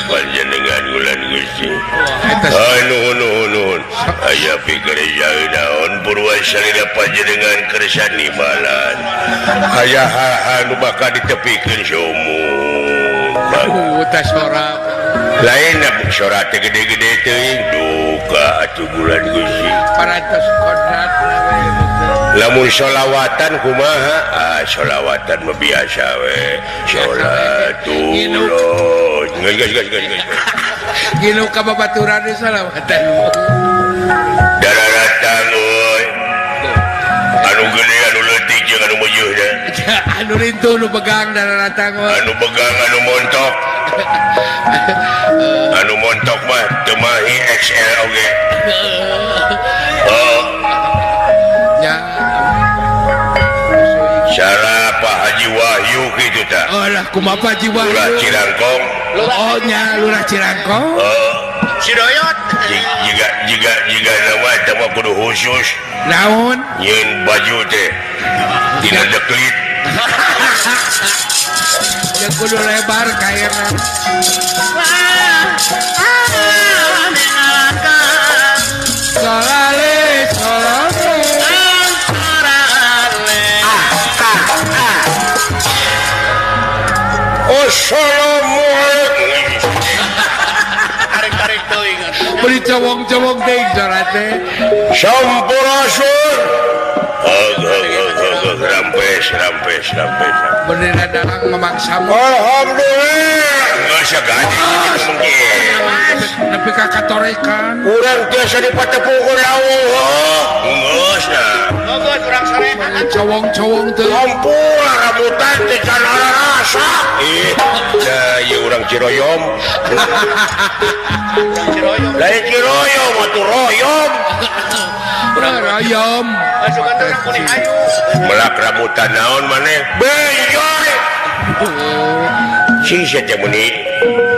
Panjenengan Gusti aya pikir naon purwa salira panjenengan kersa nibalan aya hal-hal nu bakal ditepikeun sumur sora lain sora teh gede-gede teuing duka atuh bulan Gusti parantos kodrat lamun sholawatan kumaha ah sholawatan mah biasa we sholatullah geus geus geus geus gilu ka babaturan sholawatan dararatang euy anu gede anu leutik jeung anu meujeuna anu lintuh nu begang dararatang anu begang anu montok anu montok mah teu mahi XL oge oh ya cara Pak Haji Wahyu kitu tah oh lah kumaha Pak Haji Wahyu Lurah Cirangkong oh nya Lurah Cirangkong oh Cidoyot jiga jiga jiga nama eta mah kudu khusus naon nyeun baju teh tina deklit jeung kudu lebar kairna solale solale Assalamualaikum. Tarik-tarik teuing. Beli cowong-cowong teuing sora teh. Sampurasun. Rampes rampes rampes. Bener dalang memaksamu. Alhamdulillah. Geus gaji mungkin. Nepi ka katorekan. Urang tiasa dipatepungkeun lawuh. Geus dah. Geus urang sorean. Cowong-cowong teuing. Ampun rambutan teh can rasa. Ih, da ieu urang Ciroyom. Urang Ciroyom. Lain Ciroyom atuh royom. Urang royom. Masukan urang kuning ayu. Melak rambutan naon maneh? Bejoy. Sing sia teh meuni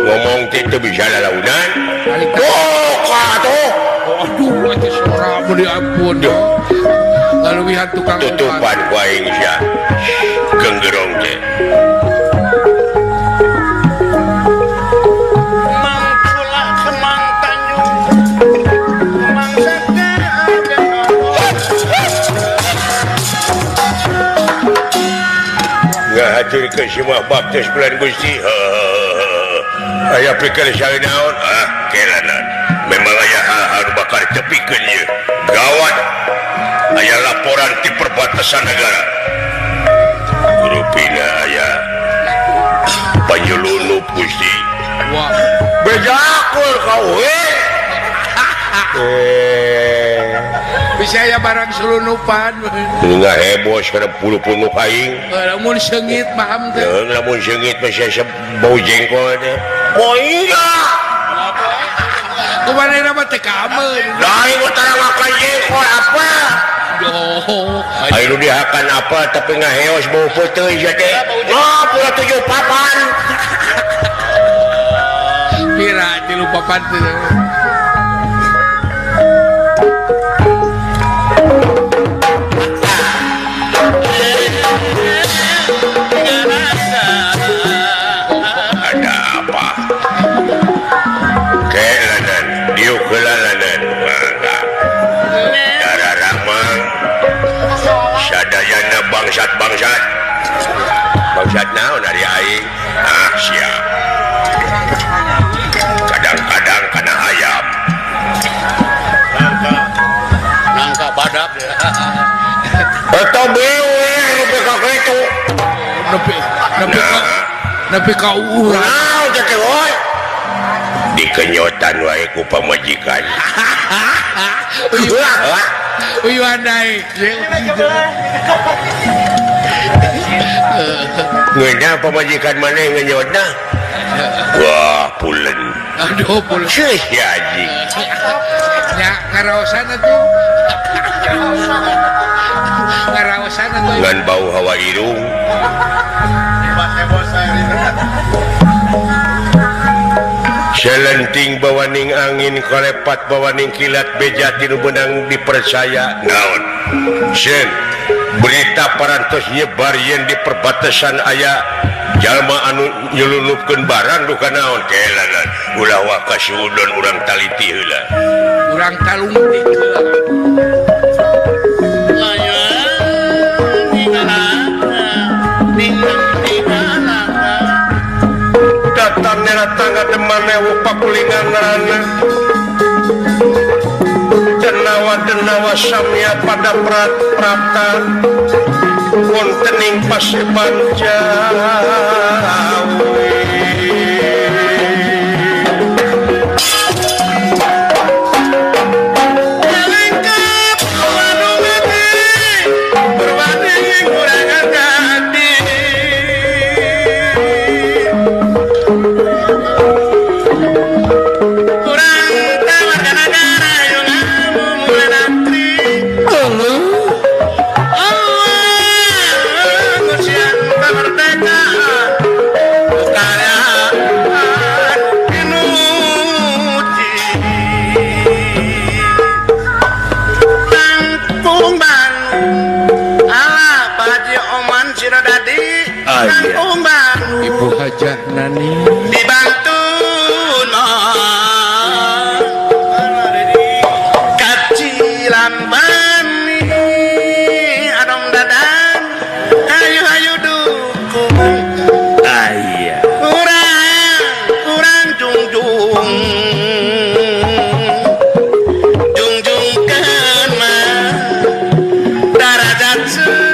ngomong teh teu bisa lalaunan. Duka atuh. Aduh, atuh sora meuni ampun. Laluwihan tukang tutupan ku aing sia. Genggerong teh. Ngahatur ke semua baptis bulan Gusti. Aya pikir saya naon? Ah, kelanan. Memang aya hal-hal nu bakal ditepikeun ieu. Gawat. Aya laporan ti perbatasan negara. Rupina aya panyelundup Gusti. Wah, bejakul kau we. Bisa ya barang selunupan. Enggak heboh sekarang puluh-puluh aing. Lamun sengit paham teh. Lamun sengit mah sia bau jengkol teh. Oh iya. Kumaha mah teh kameun. Lain utara makan jengkol apa? Oh. Ayo nu dihakan apa tapi ngaheos bau peuteui sia teh. Oh, 7 papan. Pira 3 papan teh. Sadayana bangsat bangsat bangsat naon ari aing ah sia kadang-kadang kana ayam nangka nangka badak eta bewe nepi ka kitu nepi nepi nepi ka urang naon teh we dikenyotan wae ku pamajikan. Uyuan naik. Ngeunah pamajikan maneh ngenyotna. Wah, pulen. Aduh, pulen. Seuh ya anjing. Nya ngaraosan atuh. Ngaraosan atuh. Ngan bau hawa irung. Selenting bawaning angin kolepat bawaning kilat beja tinu benang dipercaya naon sen berita parantos nyebar yen di perbatasan aya jalma anu nyelunupkeun barang duka naon kelanan ulah waka suudon urang taliti heula urang talungtik heula. Tangga demanewu pakulingan rana denawa denawa samya pada prat prapta wontening paseban Jawi. Ibu Hajah Nani dibantu no kacilan bani adong dadan hayu hayu dukung aya kurang kurang jungjung jungjung kena darajat seni.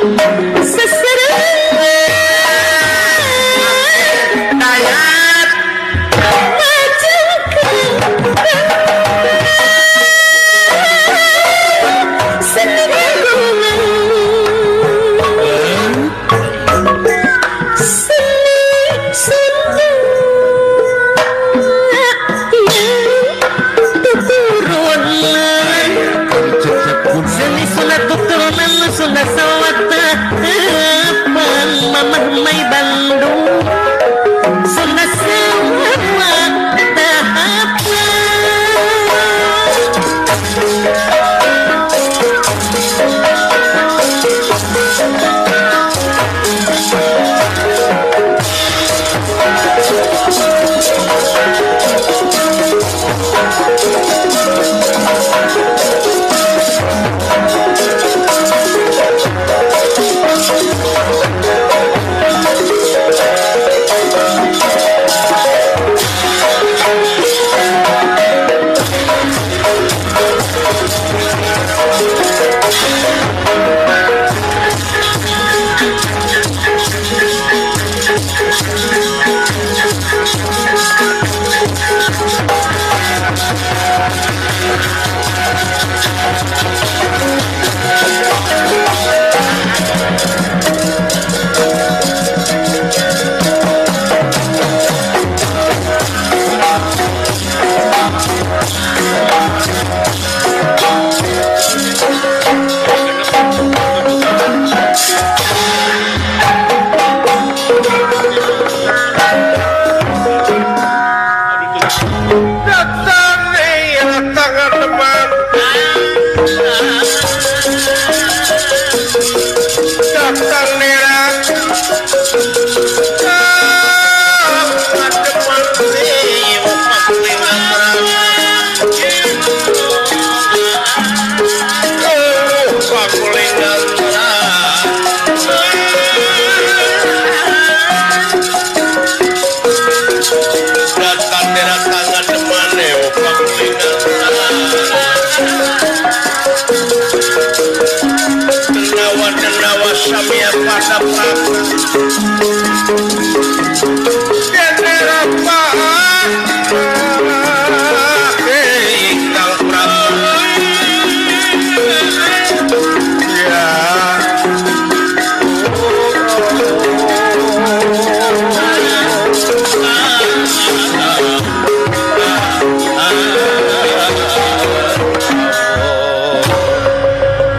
Dayat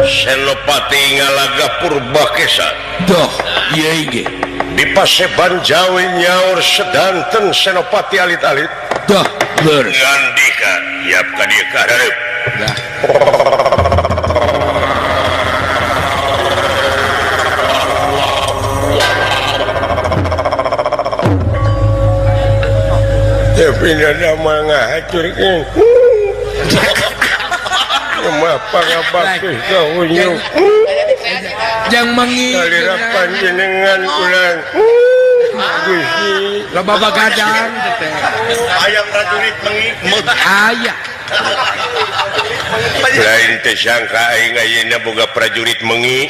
Senopati ngalaga Purbakesa. Doh, ieu ge. Di Paseban Jawi nyaur sedanten Senopati alit-alit. Doh, leres. Ngandika yap ka dieu ka hareup. Dah. Tapi nada mah ngahacurkeun. Jang mengi panjenengan ulang Gusti loba bagadang ayam prajurit mengi aya lain teh sangka aing ayeuna boga prajurit mengi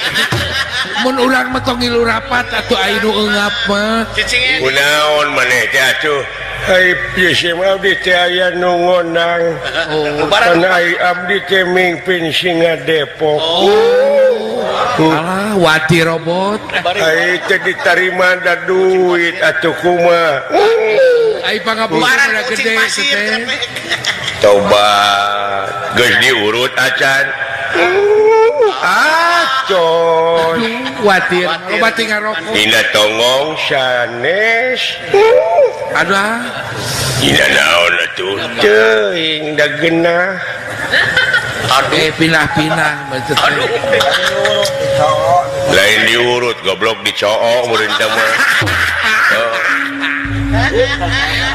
mun urang mah tong ngilu rapat atuh aya nu eungap mah kunaon maneh teh atuh ai pieu abdi teh aya nu ngondang karena ai abdi teh mingpin Singa Depok. Alah wati robot ai teh ditarima da duit atuh kumaha ai pangaburan gede teh tobat geus diurut acan acon watir loba tinggal rokok dina tonggong sanes aduh dina naon atuh teuing da geunah aduh pinah-pinah aduh lain diurut goblok dicook meureun teh mah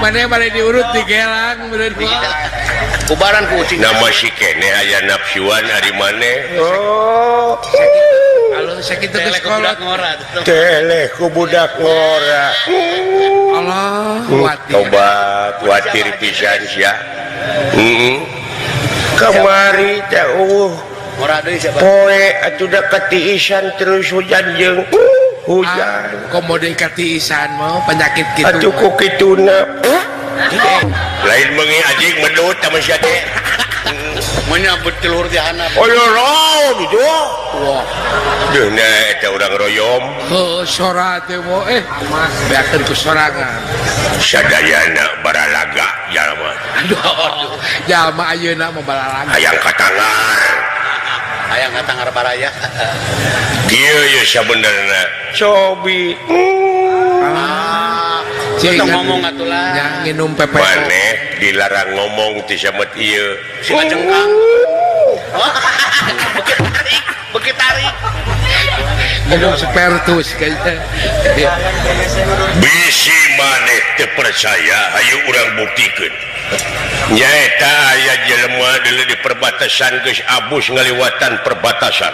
mana bade diurut digelang meureun kubaran kucing nama si kene aya nafsuan ari maneh oh halo sakitu geus kolot teleh ku budak ngora Allah watir tobat watir pisan sia heeh kamari teh eueuh Poe atuh da katiisan terus hujan jeung hujan. Komo deui katiisan mah penyakit kitu. Atuh ku kituna. Lain meungi anjing medut tah sia teh. Menyambut telur di handap. Oh lorong gitu. Wah. Duh na eta urang royom. Heuh sora teh mo mas beakeun ku sorangan. Sadayana baralaga jalma. Aduh, jalma ayeuna mah baralaga. Hayang katangar. Hayang katangar baraya. Kieu ye sabenerna. Cobi. Kita ngomong atulah. Yang nginum pepe. Maneh dilarang ngomong ti samet ieu. Si ngajengkang. Beuki tarik, beuki tarik. Minum spertus kayaknya. Bisi maneh teu percaya hayu urang buktikeun. Nyaeta aya jelema deuleu di perbatasan geus abus ngaliwatan perbatasan.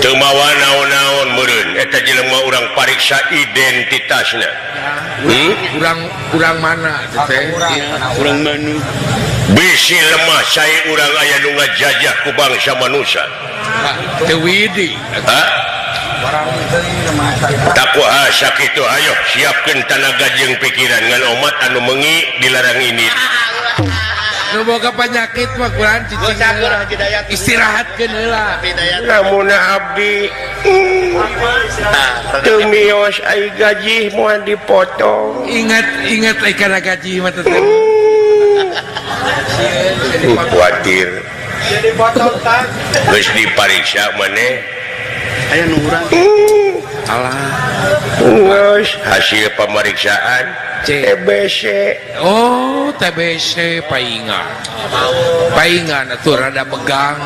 Teu mawa naon-naon meureun eta jelema urang pariksa identitasna. Urang mana teh? Urang manu. Bisi lemah sae urang aya nu ngajajah ku bangsa manusia. Teu widi. Hah? Takuha sakitu ayo siapkeun tanaga jeung pikiran ngan omat anu mengi dilarang ini. Nu boga penyakit mah kurang cicing. Istirahatkeun heula. Lamun abdi teu mios ai gaji moal dipotong. Ingat ingat ai kana gaji mah teh. Kuatir. Geus dipariksa maneh aya nu urang. Alah. Geus hasil pemeriksaan TBC. Oh, TBC paingan. Paingan atuh rada begang.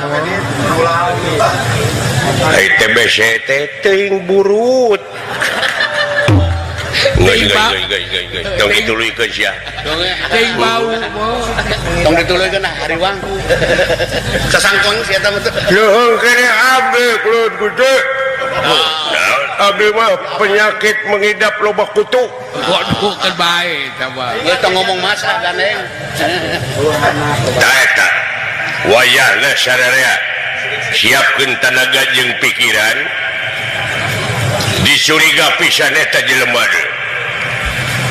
Ai TBC teh teuing burut. Geus geus geus geus. Tong dituluykeun sia. Teuing bau. Tong dituluykeun ah hariwang. Sasangkong sia eta mah. Leuheung keneh abdi kulut gede. Abdi mah penyakit mengidap loba kutu. Waduh kan bae eta mah. Geus tong ngomong masa gandeng. Tah eta. Wayahna sararea. Siapkeun tanaga jeung pikiran. Dicuriga pisan eta jelema deui.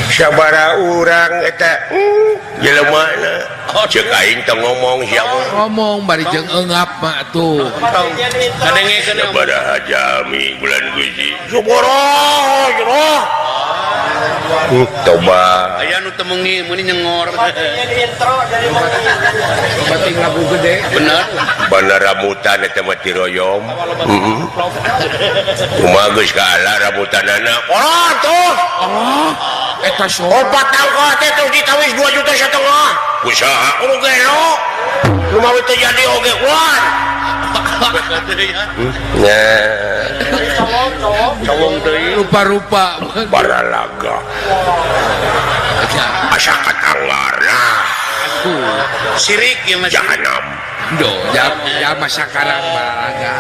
Sabara urang eta jelemana. Ceuk aing tong ngomong sia mah. Ngomong bari jeung eungap mah atuh. Kadengekeun sabaraha jami bulan Gusti. Suboro jero. Toba. Aya nu teu meungi meuni nyengor. Bating lagu gede. Bener. Bana rambutan eta mah ti royom. Heeh. Kumaha geus kaala rambutanana. Oh tuh. Oh. Eta sora. Opat tangkal teh terus ditawis 2,5 juta. Usaha kudu gelo. Nu mawi teu jadi oge kuat. Nya. Cowong deui. Rupa-rupa baralaga. Asa katanggarna. Sirik ieu mah. Jahanam. Do, jalma sakarang baralaga.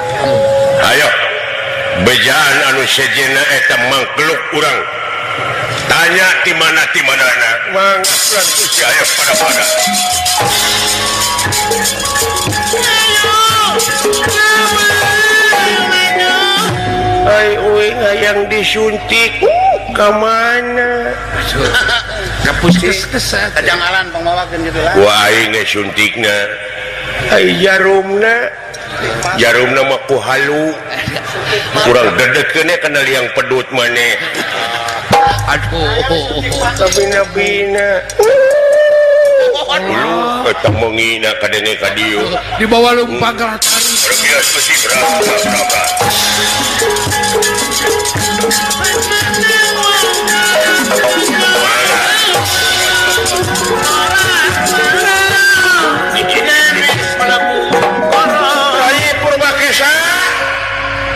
Ayo. Bejaan anu sejenna eta mangkluk urang. Tanya di mana di manana. Mang Gusti ayo pada-pada. Ai uing hayang disuntik ka mana? Ka puskesmas kajangalan pangmawakeun kitu lah. Ku aing ge suntikna. Ai jarumna. Jarumna mah ku halu. Kurang dedetkeun kana liang pedut maneh. Aduh, kabina-bina. Lu eta mengina kadenge ka dieu. Dibawa lumpang ka tarik. Geus besi berapa. Rai Purwakesa.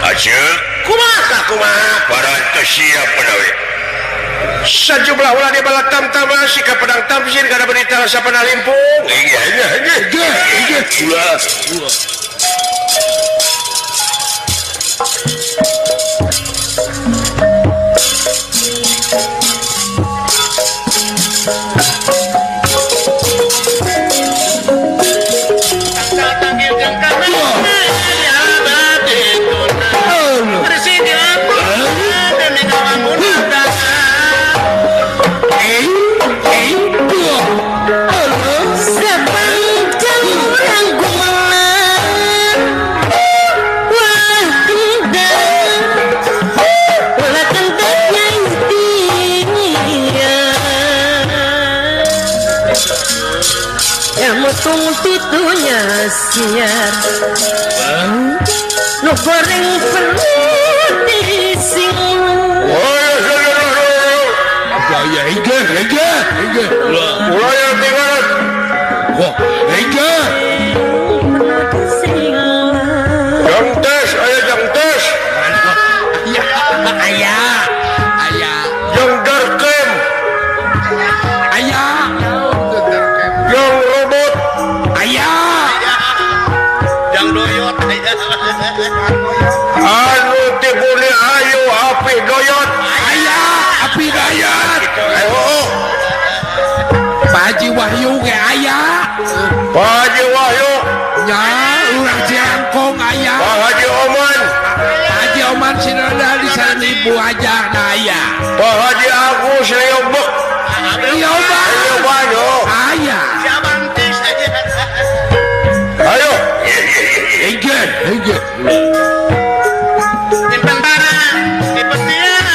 Aceuk kumaha kumaha parantos siap panawe. Sajumlah ulah di balak tamtama sikap pedang tamsir kada berita sapana limpung. Iya iya iya iya. Ulah. siar nu goreng perlu dising. Ya hingga hingga hingga ulah yang tinggal. Wah, hingga jang tes aya jang tes. Ya aya aya jang darkem aya jang robot aya jang doyot aya anu tibuli ayu api doyot aya api doyot. Oh, Pak Haji Wahyu ge aya. Pak Haji Wahyu nya urang Cirangkong aya. Pak Haji Oman. Pak Haji Oman sinada di sana ibu aja na aya. Pak Haji Agus Leobek. Leobek. Leobek aya. Si Abantis aja. Ayo. Hingga hingga. Nyimpen barang di petian.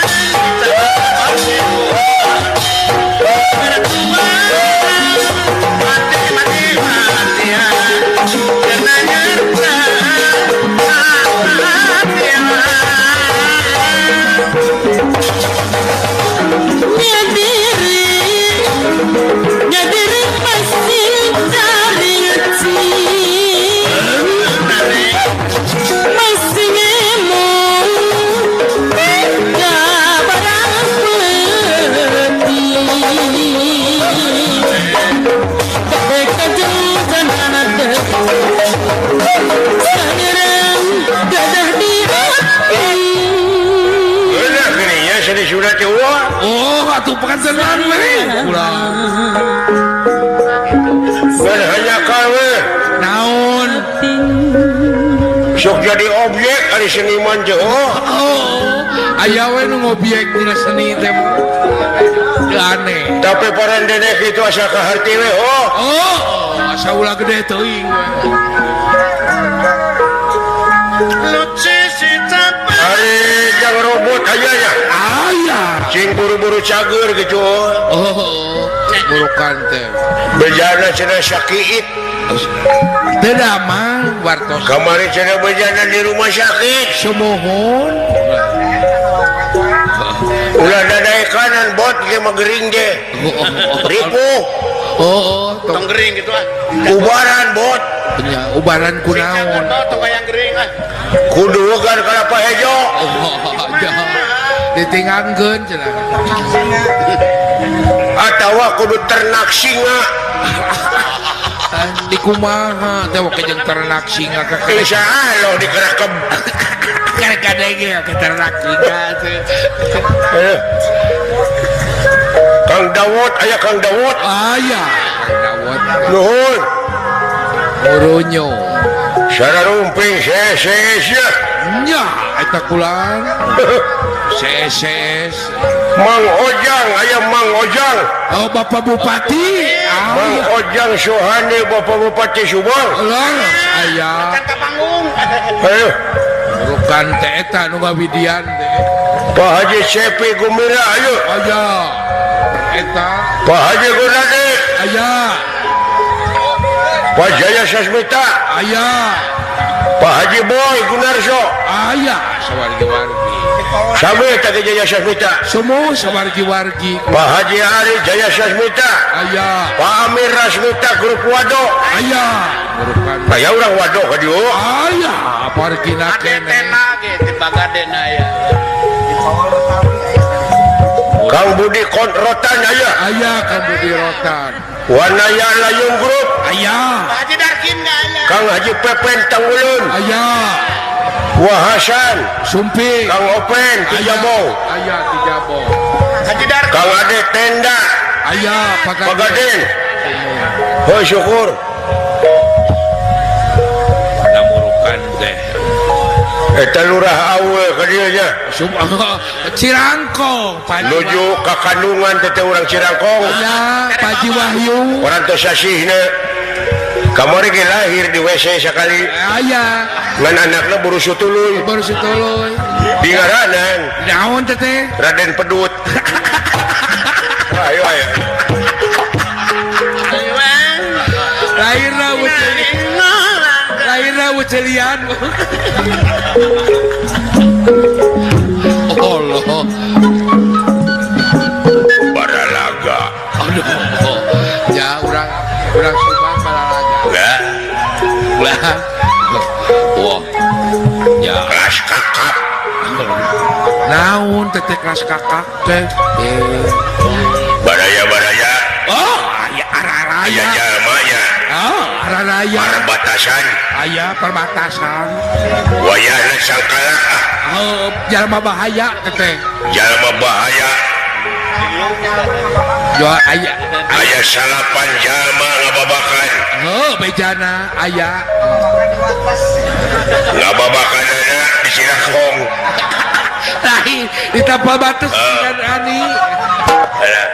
Oh, atuh pengantenan we. Ulah. Bukan hanya kawe. Naon? Sok jadi objek ari seniman teh. Oh, aya we nu ngobyek dina seni teh. Aneh. Tapi parandene kitu asa kaharti we. Oh. Oh, asa ulah gede teuing we. Ari jang robot aya nya. Aya. Cing buru-buru cager gitu. Oh, burukan teh. Bejana cenah sakiit. Teu damang wartos. Kamari cenah bejana di rumah sakit. Sumuhun. Ulah dadaekanan bot ge mah gering ge. Ripuh. Oh, tong gering gitu ah. Ubaran bot. Nya ubaran kunaon? Tong hayang gering ah. Kudu kan kalapa hejo. Oh, ditingangkeun cenah. Atawa kudu ternak singa. Di kumaha teh we jeung ternak singa ka insyaallah dikerakep. Karek kadenge ke ternak singa teh. Kang Dawud aya Kang Dawud. Aya Kang Dawud. Nuhun. Murunyo. Sararumping seses nya. Nya eta kulan. Seses. Mang Ojang aya Mang Ojang. Oh Bapak Bupati. Mang Ojang Sohani Bapak Bupati Subang. Leres aya. Ka panggung. Ayo. Bukan teh eta nu ngawidian teh. Pak Haji Cepi Gumira ayo. Aya. Eta. Pak Haji Gunadi. Aya. Pak Jaya Sasmita. Aya. Pak Haji Boy Gunarso. Aya sawargi-wargi. Sami tadi Jaya Sasmita. Semua sawargi-wargi. Pak Haji Ari Jaya Sasmita. Aya. Pak Amir Rasmita grup Wado. Aya. Aya urang Wado ka dieu. Aya, parkina keneh. Adetena ge ti Bagadena aya. Kang Budi Rotan aya. Aya Kang Budi Rotan. Wanaya Layung Group. Aya. Pak Haji Darkin aya. Kang Haji Pepen Tanggulun. Aya. Wahasan Sumping. Kang Open Tijabo. Aya Tijabo. Haji Darkin. Kang Ade Tenda. Aya Pagaden. Hoi syukur. Namurukan teh. Eta lurah awe ka dieu nya. Cirangkong nuju ka kandungan teh urang Cirangkong. Aya Pak Haji Wahyu. Urang teh sasihna. Kamari ge lahir di WC sakali. Aya. Ngan anakna buru sutuluy. Buru sutuluy. Di ngaranan. Naon teh teh? Raden Pedut. Ayo ayo. Lahirna beuteung. Celian. Allah. Baralaga. Aduh. Ya urang Subang baralaga. Lah. Lah. Wah. Ya. Kelas kakap. Naon teteh kelas kakak teh? Baraya-baraya. Oh, aya araraya. Aya jalma nya. Oh, araraya. Perbatasan. Aya perbatasan. Wayahna sangkala. Oh, jalma bahaya teteh. Jalma bahaya. Yo aya aya salapan jalma ngababakan. Oh, bejana aya. Ngababakanana di Cirahong. Lain di tapal batas dengan ani. Alah.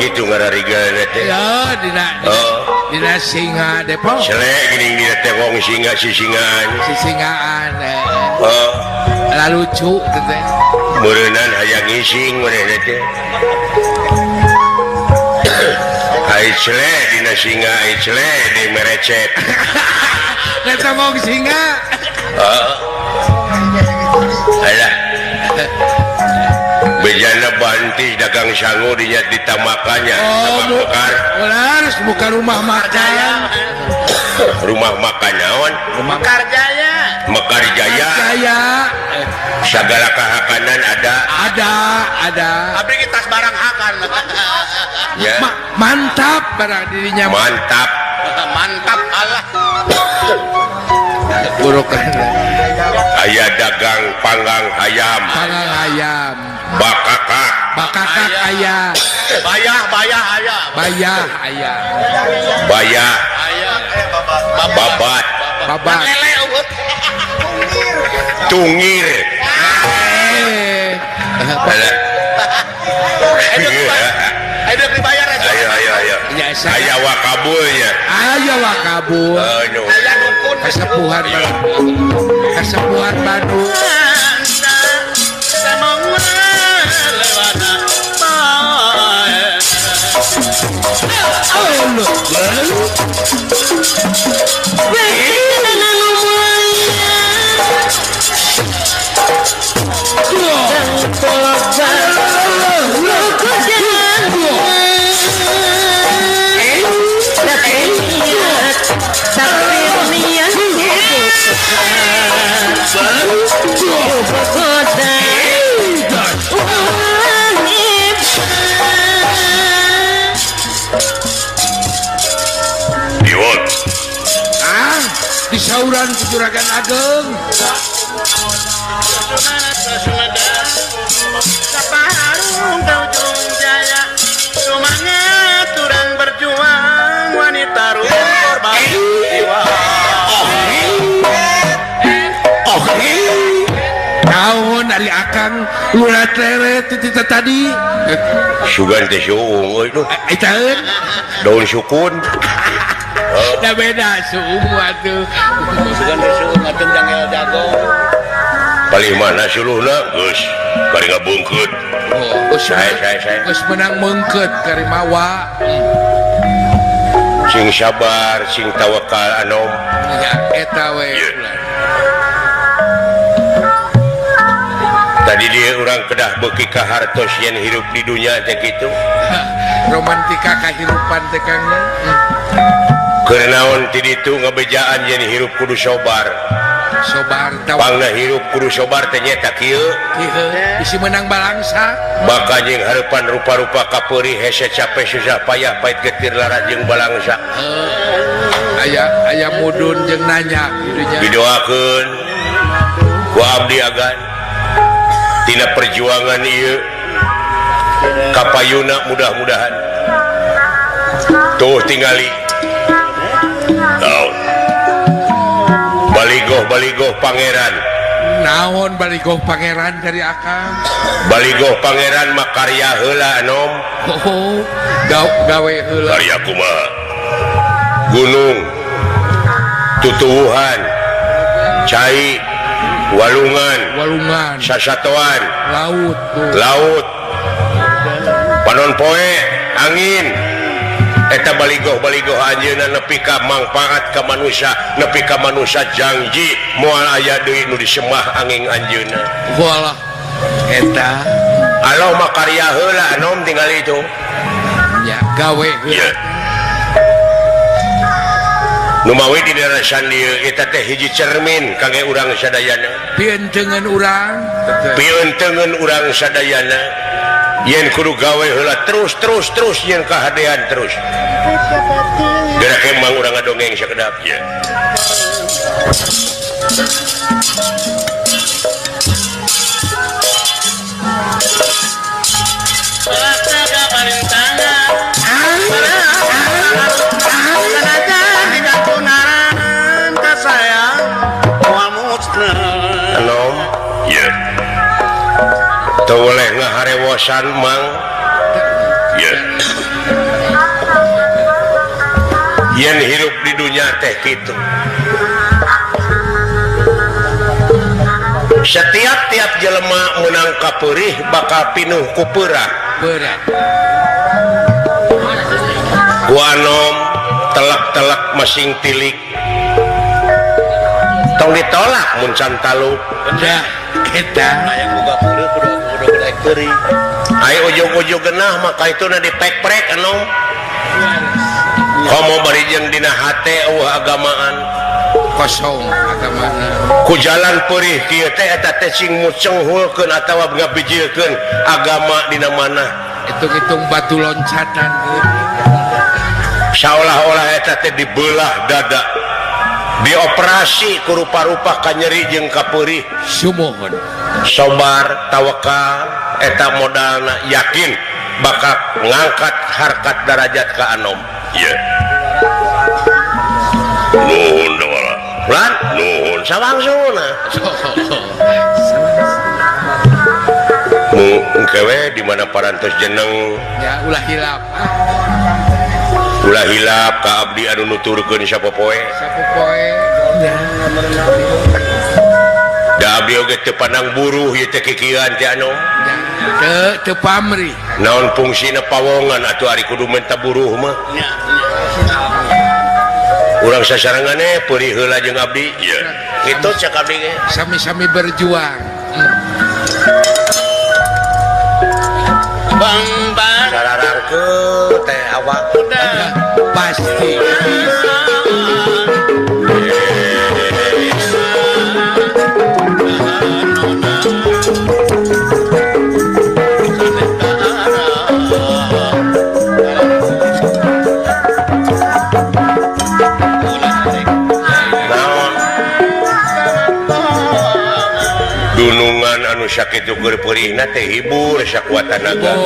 Gitu ngarariga teh. Ya, dina singa Depok. Selek geuning dina teh wong singa sisingaan. Sisingaan. Heeh. La lucu teh. Meureunnan hayang ngising manehna teh. Ai selek dina singa, ai selek di merecet. Eta wong singa. Heeh. Alah. Bejana bantis dagang sangu dinya ditamakannya. Oh, mekar. Harus buka rumah makan. Rumah makan naon? Mekar Jaya. Mekar Jaya. Jaya. Segala kahakanan ada. Ada. Abdi kita barang hakan. Ya. Mantap barang dirinya. Mantap. Mantap Allah. Burukan. Aya dagang panggang ayam. Panggang ayam. Bakakak. Bakakak ayah. Bayah ayah. Bayah ayah. Bayah. Ayah. Babat. Babat. Tungir. Ayo dibayar aja. Ayo. Aya wakabulnya. Aya wakabul. Aya dukun. Kasepuhan. Kasepuhan Bandung. Disauran ku Juragan Ageng. Semangat turang berjuang wanita korban jiwa. Naon ari akang urat leret tita tadi. Sugan teh suung euy duh. Eta daun sukun. Da beda suung atuh. Sugan teh suung atuh jangel jago. Palih mana suluhna geus bari ngabungkeut. Oh, saya. Geus menang meungkeut kari mawa. Sing sabar, sing tawakal anom. Ya eta we. Tadi dia orang kedah beuki ka hartos yen hirup di dunya teh kitu. Romantika kahirupan teh Kang nya. Keur naon ti ditu ngabejaan yen hirup kudu sobar. Sobar pangna hirup kudu sobar teh nyeta kieu. Kieu bisi menang balangsa. Baka jeung hareupan rupa-rupa kapeurih hese capek susah payah pait getir lara jeung balangsa. Aya aya mudun jeung nanya kitu nya. Didoakeun Ku abdi agan tina perjuangan ieu kapayuna mudah-mudahan tuh tingali naon baligoh-baligoh pangeran naon baligoh pangeran dari akang baligoh pangeran mah karya heula nom oh gawe heula karya kumaha gunung tutuwuhan cai walungan walungan sasatoan laut tuh. Laut panon poe angin eta baligoh-baligoh anjeunna nepi ka mangpaat ka manusia nepi ka manusia janji moal aya deui nu disemah angin anjeunna walah eta aloh mah karya heula nom tingali itu nya gawe heula nu mawi di daerah dieu eta teh hiji cermin kangge urang sadayana pientengeun urang pientengeun urang sadayana yen kudu gawe heula terus terus terus yen kahadean terus gerak emang urang ngadongeng sakedap ya Anom ya teu boleh ngaharewosan mang ya yen hirup di dunia teh kitu setiap tiap jelema meunang kapeurih bakal pinuh ku peurah berat ku anom telak-telak masing tilik tong ditolak mun can taluk dah eta aya boga peureuh kudu kudu naik peurih aya ujug-ujug geunah maka ituna dipek-prek anom komo bari jeung dina hate eueuh agamaan kosong agamana ku jalan peurih kieu teh eta teh sing mucenghulkeun atawa ngabijilkeun agama dina mana hitung-hitung batu loncatan saolah-olah eta teh dibelah dada dioperasi ku rupa-rupa kanyeri jeung kapeurih sumuhun sobar tawakal eta modalna yakin bakal ngangkat harkat darajat ka anom ieu nuhun dawala lan nuhun sawangsuna mu engke we di mana parantos jeneng ya ulah hilap ulah hilap ka abdi anu nuturkeun sapopoe sapopoe da abdi oge teu pandang buruh ieu teh kikieuan teh anu teu teu pamrih naon fungsina pawongan atuh ari kudu menta buruh mah urang sasarengan peurih heula jeung abdi ieu kitu cek abdi ge sami-sami berjuang bang bang sararangkeut teh awak pasti dunungan anu sakitu keur peurihna teh hibur sakuat tanaga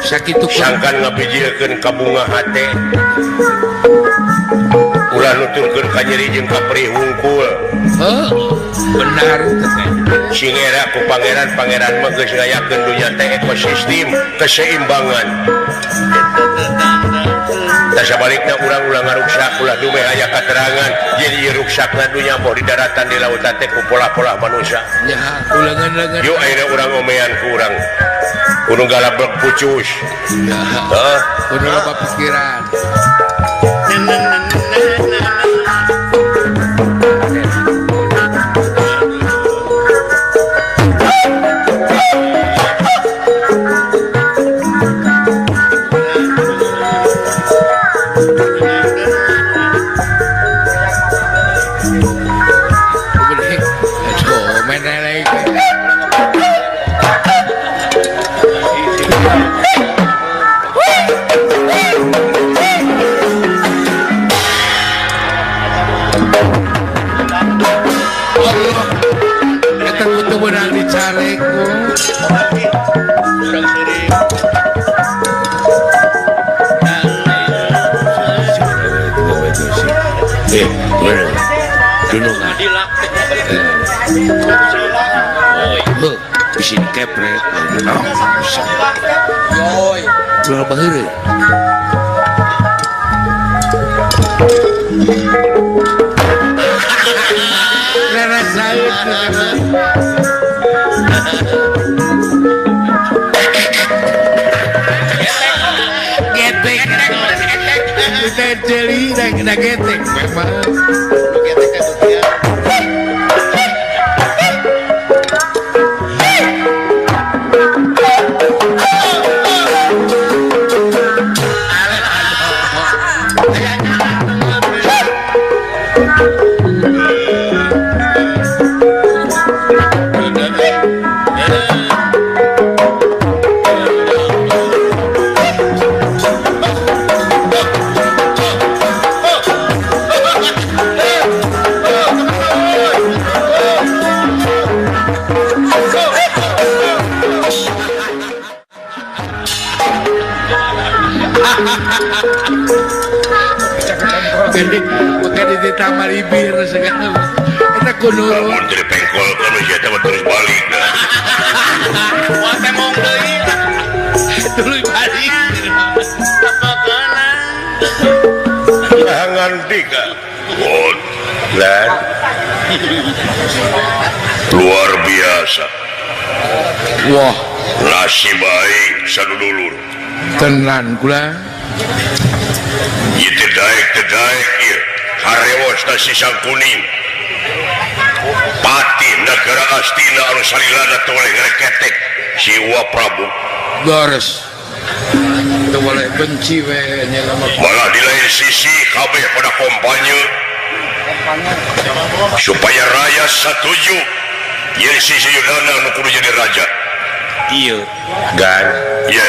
sakitu sangkan ngabijilkeun ka bunga hate ulah nuturkeun ka nyeri jeung ka perih wungkul heuh benar teh sing era ku pangeran-pangeran mah geus ngayakeun dunya teh ekosistem keseimbangan tah sabalikna urang ulah ngaruksak ulah dumeh aya katerangan jadi ruksakna dunya boh di daratan di lautan teh ku pola-pola manusia nya ku leungeun-leungeun yuk ayeuna urang omean ku urang kudu galablek pucus heuh kudu loba pikiran Bisi dikepret. Yoi. Ulah baheureuy. Getek. Jeli getek memang. Lamun teu dipengkolkeun sia teh terus balik. Moal temong deui. Tuluy balik. Lahangan tiga. Lan. Luar biasa. Wah, nasib aing sadulur. Tenan kula. Ieu teh daek ieu. Harewos ta si Sangkuning. Patih negara Astina anu salilana teu boleh ngereketek si Wa Prabu. Beres. Teu boleh benci we nya malah di lain sisi kabeh pada kampanye supaya rakyat setuju yen si Suyudana nu kudu jadi raja. Ieu. Gan. Ye.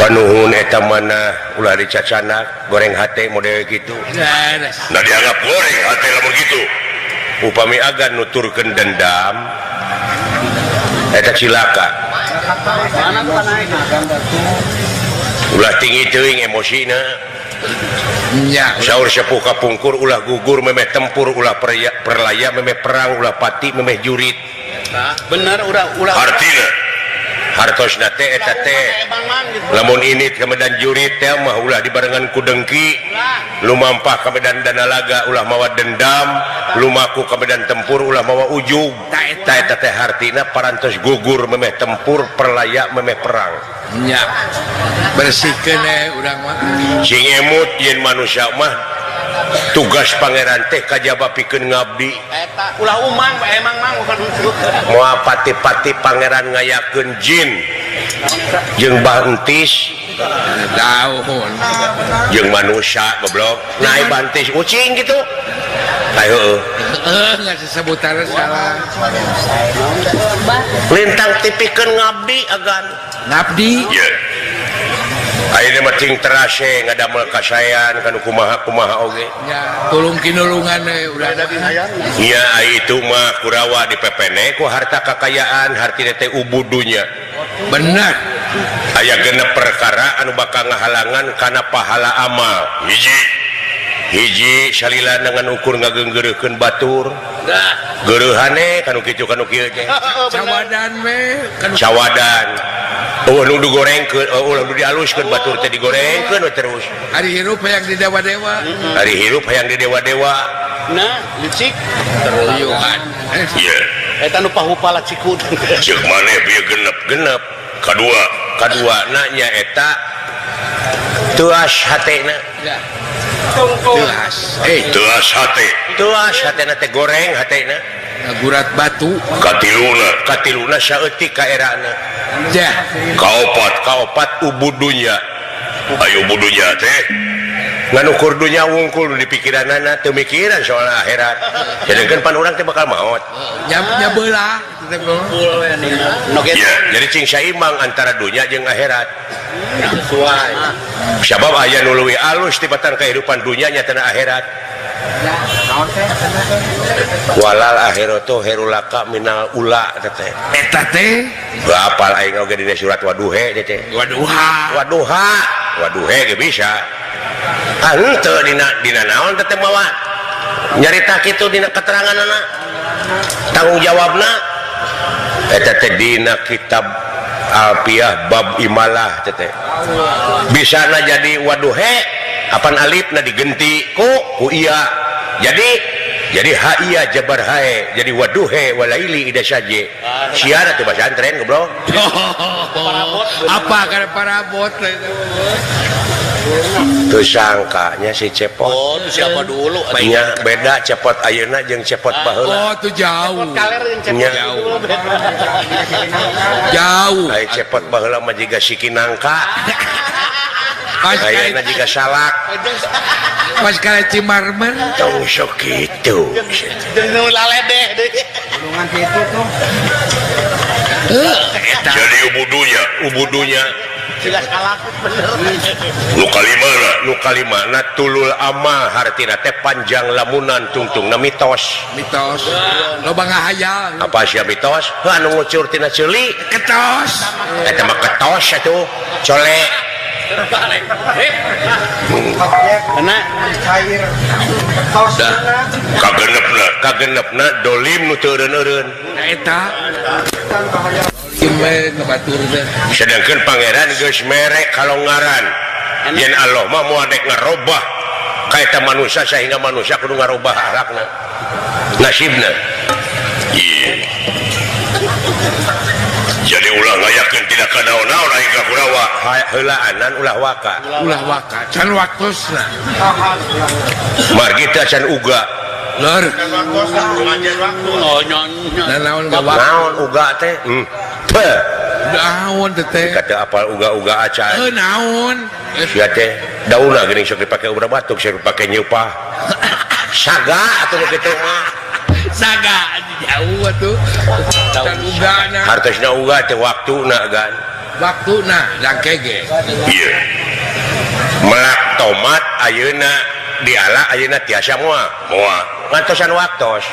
Panuhun eta mana ulah dicacanak goreng hate model gitu. Nah dianggap goreng hate lamun gitu. Upami agan nuturkeun dendam eta cilaka. Ulah tinggi teuing emosina. Nya saur sepuh kapungkur ulah gugur memeh tempur ulah perlaya memeh perang ulah pati memeh jurit. Bener ulah artina hartosna teh eta teh lamun ini ke medan jurit teh mah ulah dibarengan ku dengki lumampah ka medan danalaga ulah mawa dendam lumaku ka medan tempur ulah mawa ujug ta eta teh hartina parantos gugur memeh tempur perlaya memeh perang. Nya bersihkeun urang mah sing emut yen manusia mah tugas pangeran teh kajaba pikeun ngabdi eta ulah umang emang mang bukan moal pati-pati pangeran ngayakeun jin jeung bantis daun jeung manusia goblok naik bantis ucing gitu ayo heueuh ngasesebutan salah lintang tipikeun ngabdi agan ngabdi ye ayeuna mah ting terase ngadamel kasayan kanu kumaha-kumaha oge nya tulung kinulungan we urang nya itu mah Kurawa di pepene ku harta kakayaan hartina teh ubudunya bener aya genep perkara anu bakal ngahalangan kana pahala amal hiji hiji salila dengan ukur ngageunggeureukeun batur geureuhane kanu kitu kanu kieu teh cawadan we cawadan oh nu digorengkeun oh ulah nu dialuskeun batur teh digorengkeun we terus ari hirup hayang di dewa-dewa ari hirup hayang di dewa-dewa nah licik teruyuhan ieu eta nu pahupala cikut ceuk maneh bieu genep-genep kadua kaduana nya eta tuas hatena tuas tuas hate tuas hatena teh goreng hatena gurat batu katiluna katiluna saeutik kaerana jah kaopat kaopat ubudunya ayo ubudunya teh nganukur dunya wungkul di pikiranana teu mikiran soal akhirat sedengkeun pan urang teh bakal maot nya belah ya, jadi cing saimbang antara dunya jeung akhirat sesuai sabab aya nu leuwih alus tibatan kehidupan dunya nya teh akhirat walal akhiratu khairul laka minal ula teh eta teh apal aing oge dina surat waduhe teh waduha waduha waduhe ge bisa henteu dina dina naon teh mawa nyarita kitu dina keteranganna Tanggung jawabna eta teh dina kitab Alfiah bab imalah teh bisa na jadi waduhe apan alifna digenti ku iya jadi ha iya jabar hae jadi waduhe walaili ida saje siara teh pesantren goblok. Apa kana parabot tuh sangkanya si Cepot. Oh, siapa dulu? Nya beda Cepot ayeuna jeung Cepot baheula. Oh, tuh jauh. Jauh. Jauh. Ai Cepot baheula mah jiga siki nangka. Ayeuna jiga salak. Pas kala Cimarmer tong sok kitu. Jeung nu laledeh deui. Tulungan kitu tuh. Jadi ubudunya nu kalimana tulul amal hartina teh panjang lamunan tungtungna mitos. Mitos. Loba ngahayal. Apa sia mitos? Heuh anu ngucur tina ceuli ketos. Eta mah ketos atuh cole. Kena cair. Tos kagenepna dolim nu teu eureun-eureun. Eta sedangkan pangeran geus mere kalongaran yen Allah mah moal dek ngarobah ka eta manusia sehingga manusia kudu ngarobah akhlakna nasibna. Iya. Jadi ulah ngayakeun tidak kanaon-naon ai ka Kurawa heulaanan ulah waka. Ulah waka can waktosna. Margi teh can uga. Lur. Naon uga teh? Naon teh? Kata apal uga-uga acan. Heuh naon? Sia teh daunna geuning sok dipake ubar batuk, sok dipake nyeupah. Saga atuh kitu mah. Saga jauh atuh. Can ugana. Hartosna uga teh waktuna gan. Waktuna dangkege. Ieu. Melak tomat ayeuna diala ayeuna tiasa moal. Moal. Ngantosan waktos.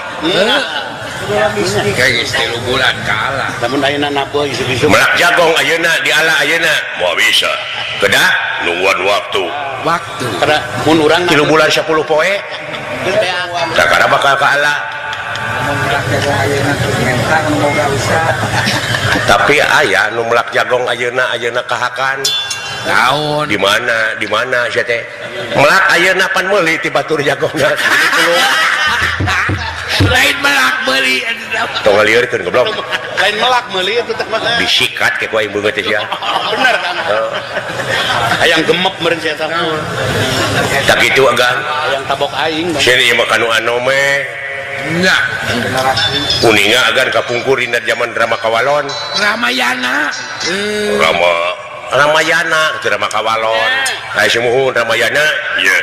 Kayak geus 3 bulan kalah. Lamun ayeuna nabuh isu-isu. Melak jagong ayeuna diala ayeuna moal bisa. Kedah nungguan waktu. Waktu. Karena mun urang 3 bulan 10 poe. Sakara bakal kaala. Tapi aya nu melak jagong ayeuna ayeuna kahakan. Naon? Di mana? Di mana sia teh? Melak ayeuna pan meuli ti batur jagongna. Lain melak meuli. Tong ngaliurkeun goblok. Lain melak meuli eta teh mah. Disikat ke ku aing beungeut teh sia. Bener kan. Hayang gemep meureun sia teh. Tak kitu agan. Hayang tabok aing. Sia ieu mah kanu anome. Nya. Uninga agan kapungkur dina zaman drama Kawalon. Ramayana. Ramayana itu Rama Kawalon. Ai sumuhun Ramayana. Ieu.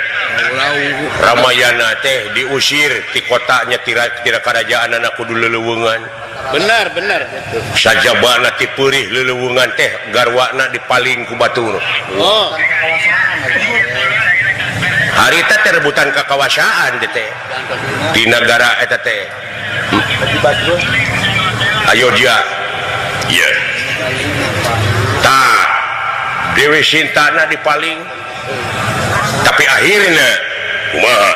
Ramayana teh diusir ti kotanya tira karajaanana kudu leleuweungan. Benar, benar. Sajabana ti peurih leleuweungan teh garwana dipaling ku batur. Oh. Harita teh rebutan kakawasaan teh teh. Di nagara eta teh. Ayodhya. Ieu. Tah Dewi Sintana dipaling. Tapi akhirnya kumaha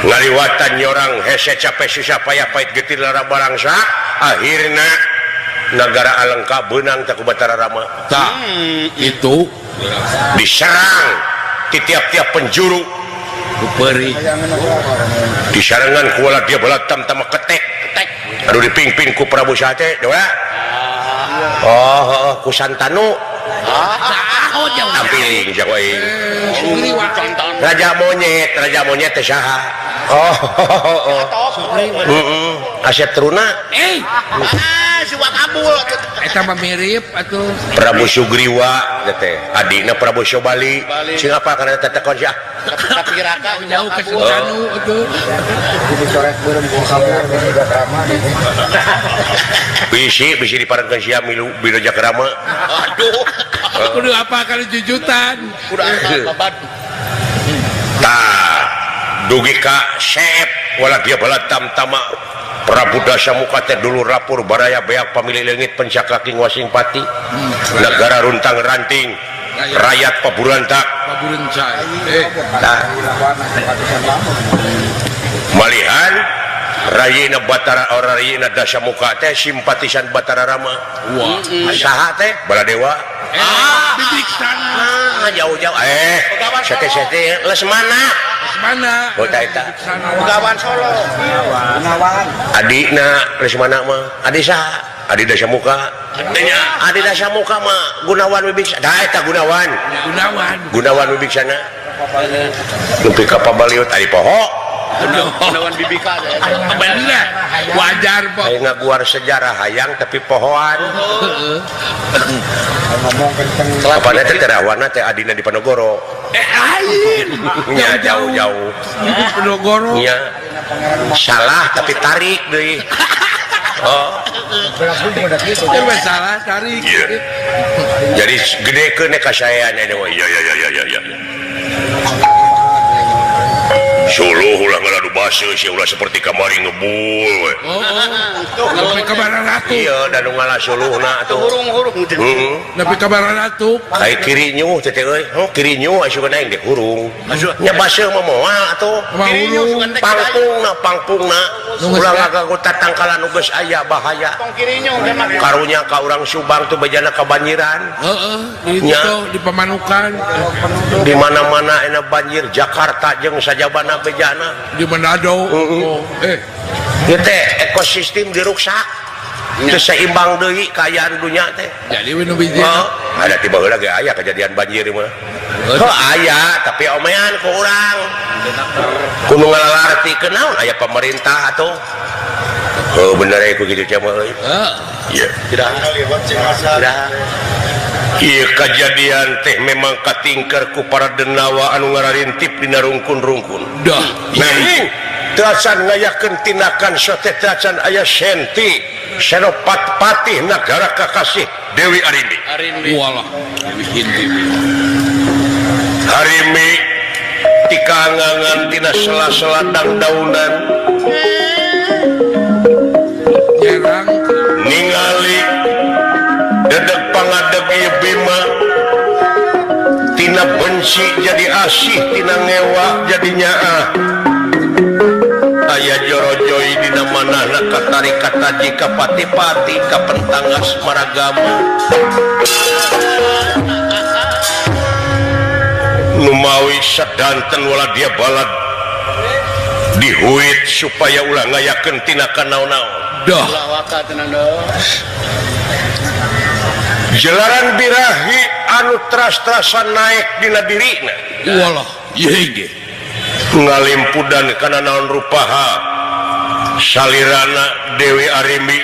ngaliwatan nyorang hese capek susah payah pahit getir lara barangsa akhirnya negara Alengka benang tak ku Batara Rama. Tah itu diserang di tiap-tiap penjuru Peri disarangan kuala dia belatam tama ketek aduh dipingpin ku Prabu Sate doa. Oh, ku Santanu. Tampiling jago aing. Raja monyet teh saha? Oh. Heeh. Asep Teruna. Si Wakabul eta mah mirip atuh. Prabu Sugriwa teh adina Prabu Sobali. Sing apa kana tetekon sia? Tapi raka jauh ke Santanu atuh. Kudu coret beureum ku kabur geus Rama. Bisi diparengkeun sia milu biro Jakrama. Aduh. Kudu apa kali jujutan. Kudu apa babad. Tah dugi ka sep wala dia balatam tama Prabu Dasamuka teh dulu rapur baraya beak pamilih leungit pencak kaki wasing pati. Negara runtang ranting, rakyat paburantak. Paburencai. Tah. Malihan Rayina Batara Rayina Dasamuka teh simpatisan Batara Rama. Wah, saha teh? Baladewa. Bibiksana. Jauh-jauh. Sete-sete Lesmana. Lesmana. Oh, ta eta. Begawan Solo. Gunawan. Adina Lesmana mah. Adi saha? Adi Dasamuka. Adi Dasamuka mah Gunawan Wibiksana. Da eta Gunawan. Gunawan. Gunawan Wibiksana. Nepi ka pabaliut ari poho. Gunawan Bibika. Bener. Wajar po. Hayang ngaguar sejarah hayang tapi pohoan. Heeh. Ngomong kenceng. Kapan teh terawana teh adina di Panogoro. Lain. Nya jauh-jauh. Di Panogoro. Nya. Salah tapi tarik deui. Oh. Itu salah tarik. Iya. Jadi gedekeun kasaean nya mah. Iya iya iya iya. Suluh ulah ngaladu baseuh sia ulah seperti kamari ngebul we. Oh. Nepi ka bararatu. Iya, da nu ngalah suluhna atuh. Hurung-hurung. Heeh. Nepi ka bararatu. Ai kiri nyuh teh euy. Oh, kiri nyuh asup aing deh hurung. Nya baseuh mah moal atuh. Hurung. Pangpungna, pangpungna. Ulah ngagagu tatangkalan nu geus aya bahaya. Karunya ka urang Subang tuh bejana kabanjiran. Heeh, di itu di Pamanukan. Di mana-mana enak banjir Jakarta jeung sajabana bejana di Manado. Oh, Ieu teh ekosistem diruksak. Teu seimbang deui kaayaan dunya teh. Jadi we nu biji. Oh, ada tiba heula ge aya kejadian banjir mah. Oh, aya tapi omean ku urang. Kudu ngalalarti kenaon aya pemerintah atuh. Oh, bener ku kitu teh mah euy. Heeh. Iya, tidak. Tidak. Ieu kejadian teh memang katingker ku para denawa anu ngararintip dina rungkun-rungkun. Dah. Nanging teu acan ngayakeun tindakan sote teu acan aya senti Senopat Patih Nagara Kakasih Dewi Arimbi. Arimbi. Walah, Dewi Hinti. Arimbi tikangangan tina sela-sela dangdaunan. Nyerang ningali dedeg pangadeg ieu Bima tina benci jadi asih tina ngewa jadi nyaah. Aya jorojoi dina manahna katarik kataji ka pati-pati ka pentangas maragama. Numawi sadanten wala dia balad dihuit supaya ulah ngayakeun tinakan naon-naon. Dah. Jelaran birahi anu tras-trasan naik dina dirina. Walah, ieu ge. Ngalimpudan kana naon rupaha salirana Dewi Arimbi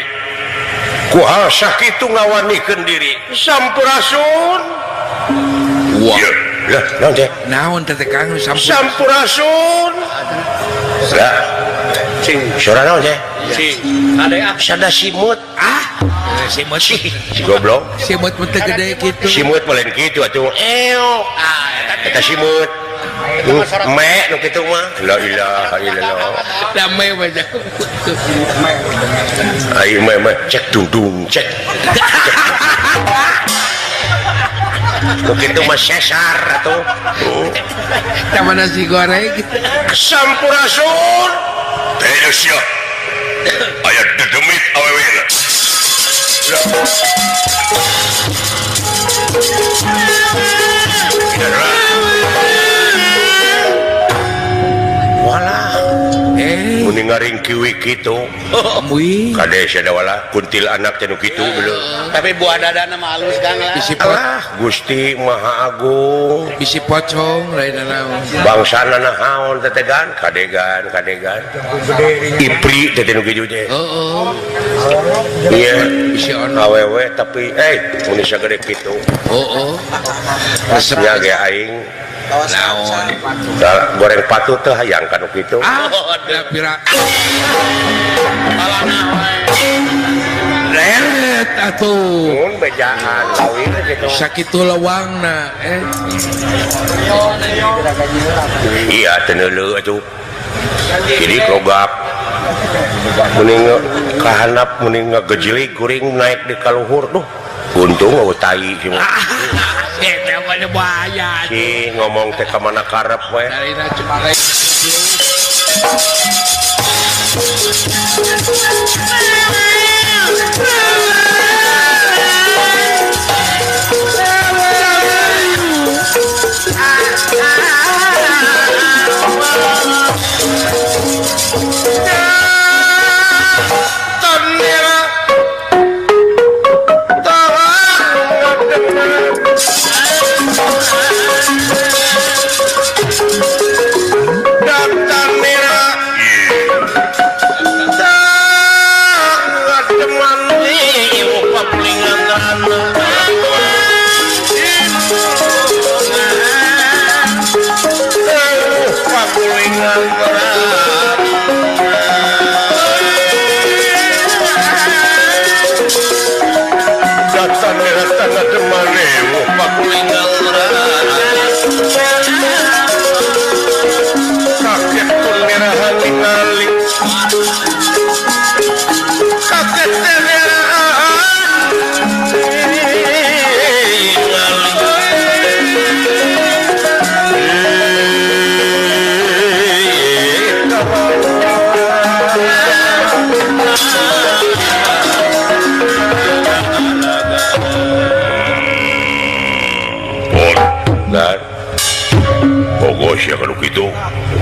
ku hal sakitu ngawanikeun diri. Sampurasun. Wah. Lah, naon teh? Naon teh Kang Sampurasun. Lah. Cing, sora naon teh? Cing. Ade ah sada simut. Ah, simut si goblok. Simut mah teu gede kitu. Simut mah lain kitu atuh. Eo. Ah, eta simut. Me nu kitu mah. La ilaha illallah. Da me mah. Ai me me cek dungdung cek. Nu kitu mah sesar atuh. Tah nasi goreng. Sampurasun. Teh sia. Aya dedemit awewena. Walah. Muni ngaringkiwi kitu. Kade sia wala kuntil anak teh nu kitu beuleuh. Tapi buah dadana mah alus Kang lah. Bisi Alah, Gusti Maha Agung. Bisi pocong lain naon. Bangsana naon tetegan, kadegan, kadegan. Ipri teh nu kitu teh. Heeh. Iya, bisi ono. Awewe tapi mun sagede kitu. Heeh. Resepnya ge aing. Naon. Goreng patu teh hayang kanu kitu. Ah, da pira. Leret atuh. Mun bejaan kawin kitu. Sakitu lewangna Iya teu neuleuh atuh. Jadi logap. Mending kahanap mending ngagejilig kuring naik di kaluhur duh. Untung eueuh tai sih mah. Eta mah bahaya. Si ngomong teh ka mana karep we. Darina cuma lain.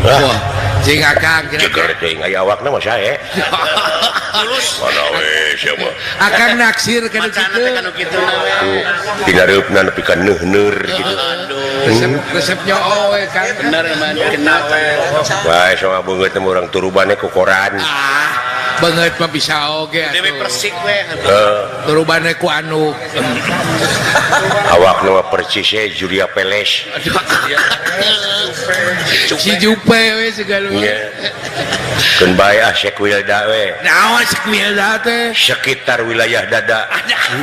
Wah, jeung akang Jeger teuing aya awakna mah sae. Mana we sia mah. Akang naksir kana Macana kitu. teh kanu kitu na we. Tinareupna nepi ka neuhneur gitu. Resep resep nyoo we Kang. Bener mah kenal. Bae sok ngabeungeut teh urang turubane ku koran. Ah, beungeut mah bisa oge atuh. Dewe persik we. Heeh. Turubane ku anu. Awakna mah persis e Julia Peles. Si Jupe we segala. Nya. Keun bae ah Sekwilda we. Naon Sekwilda teh? Sekitar wilayah dada.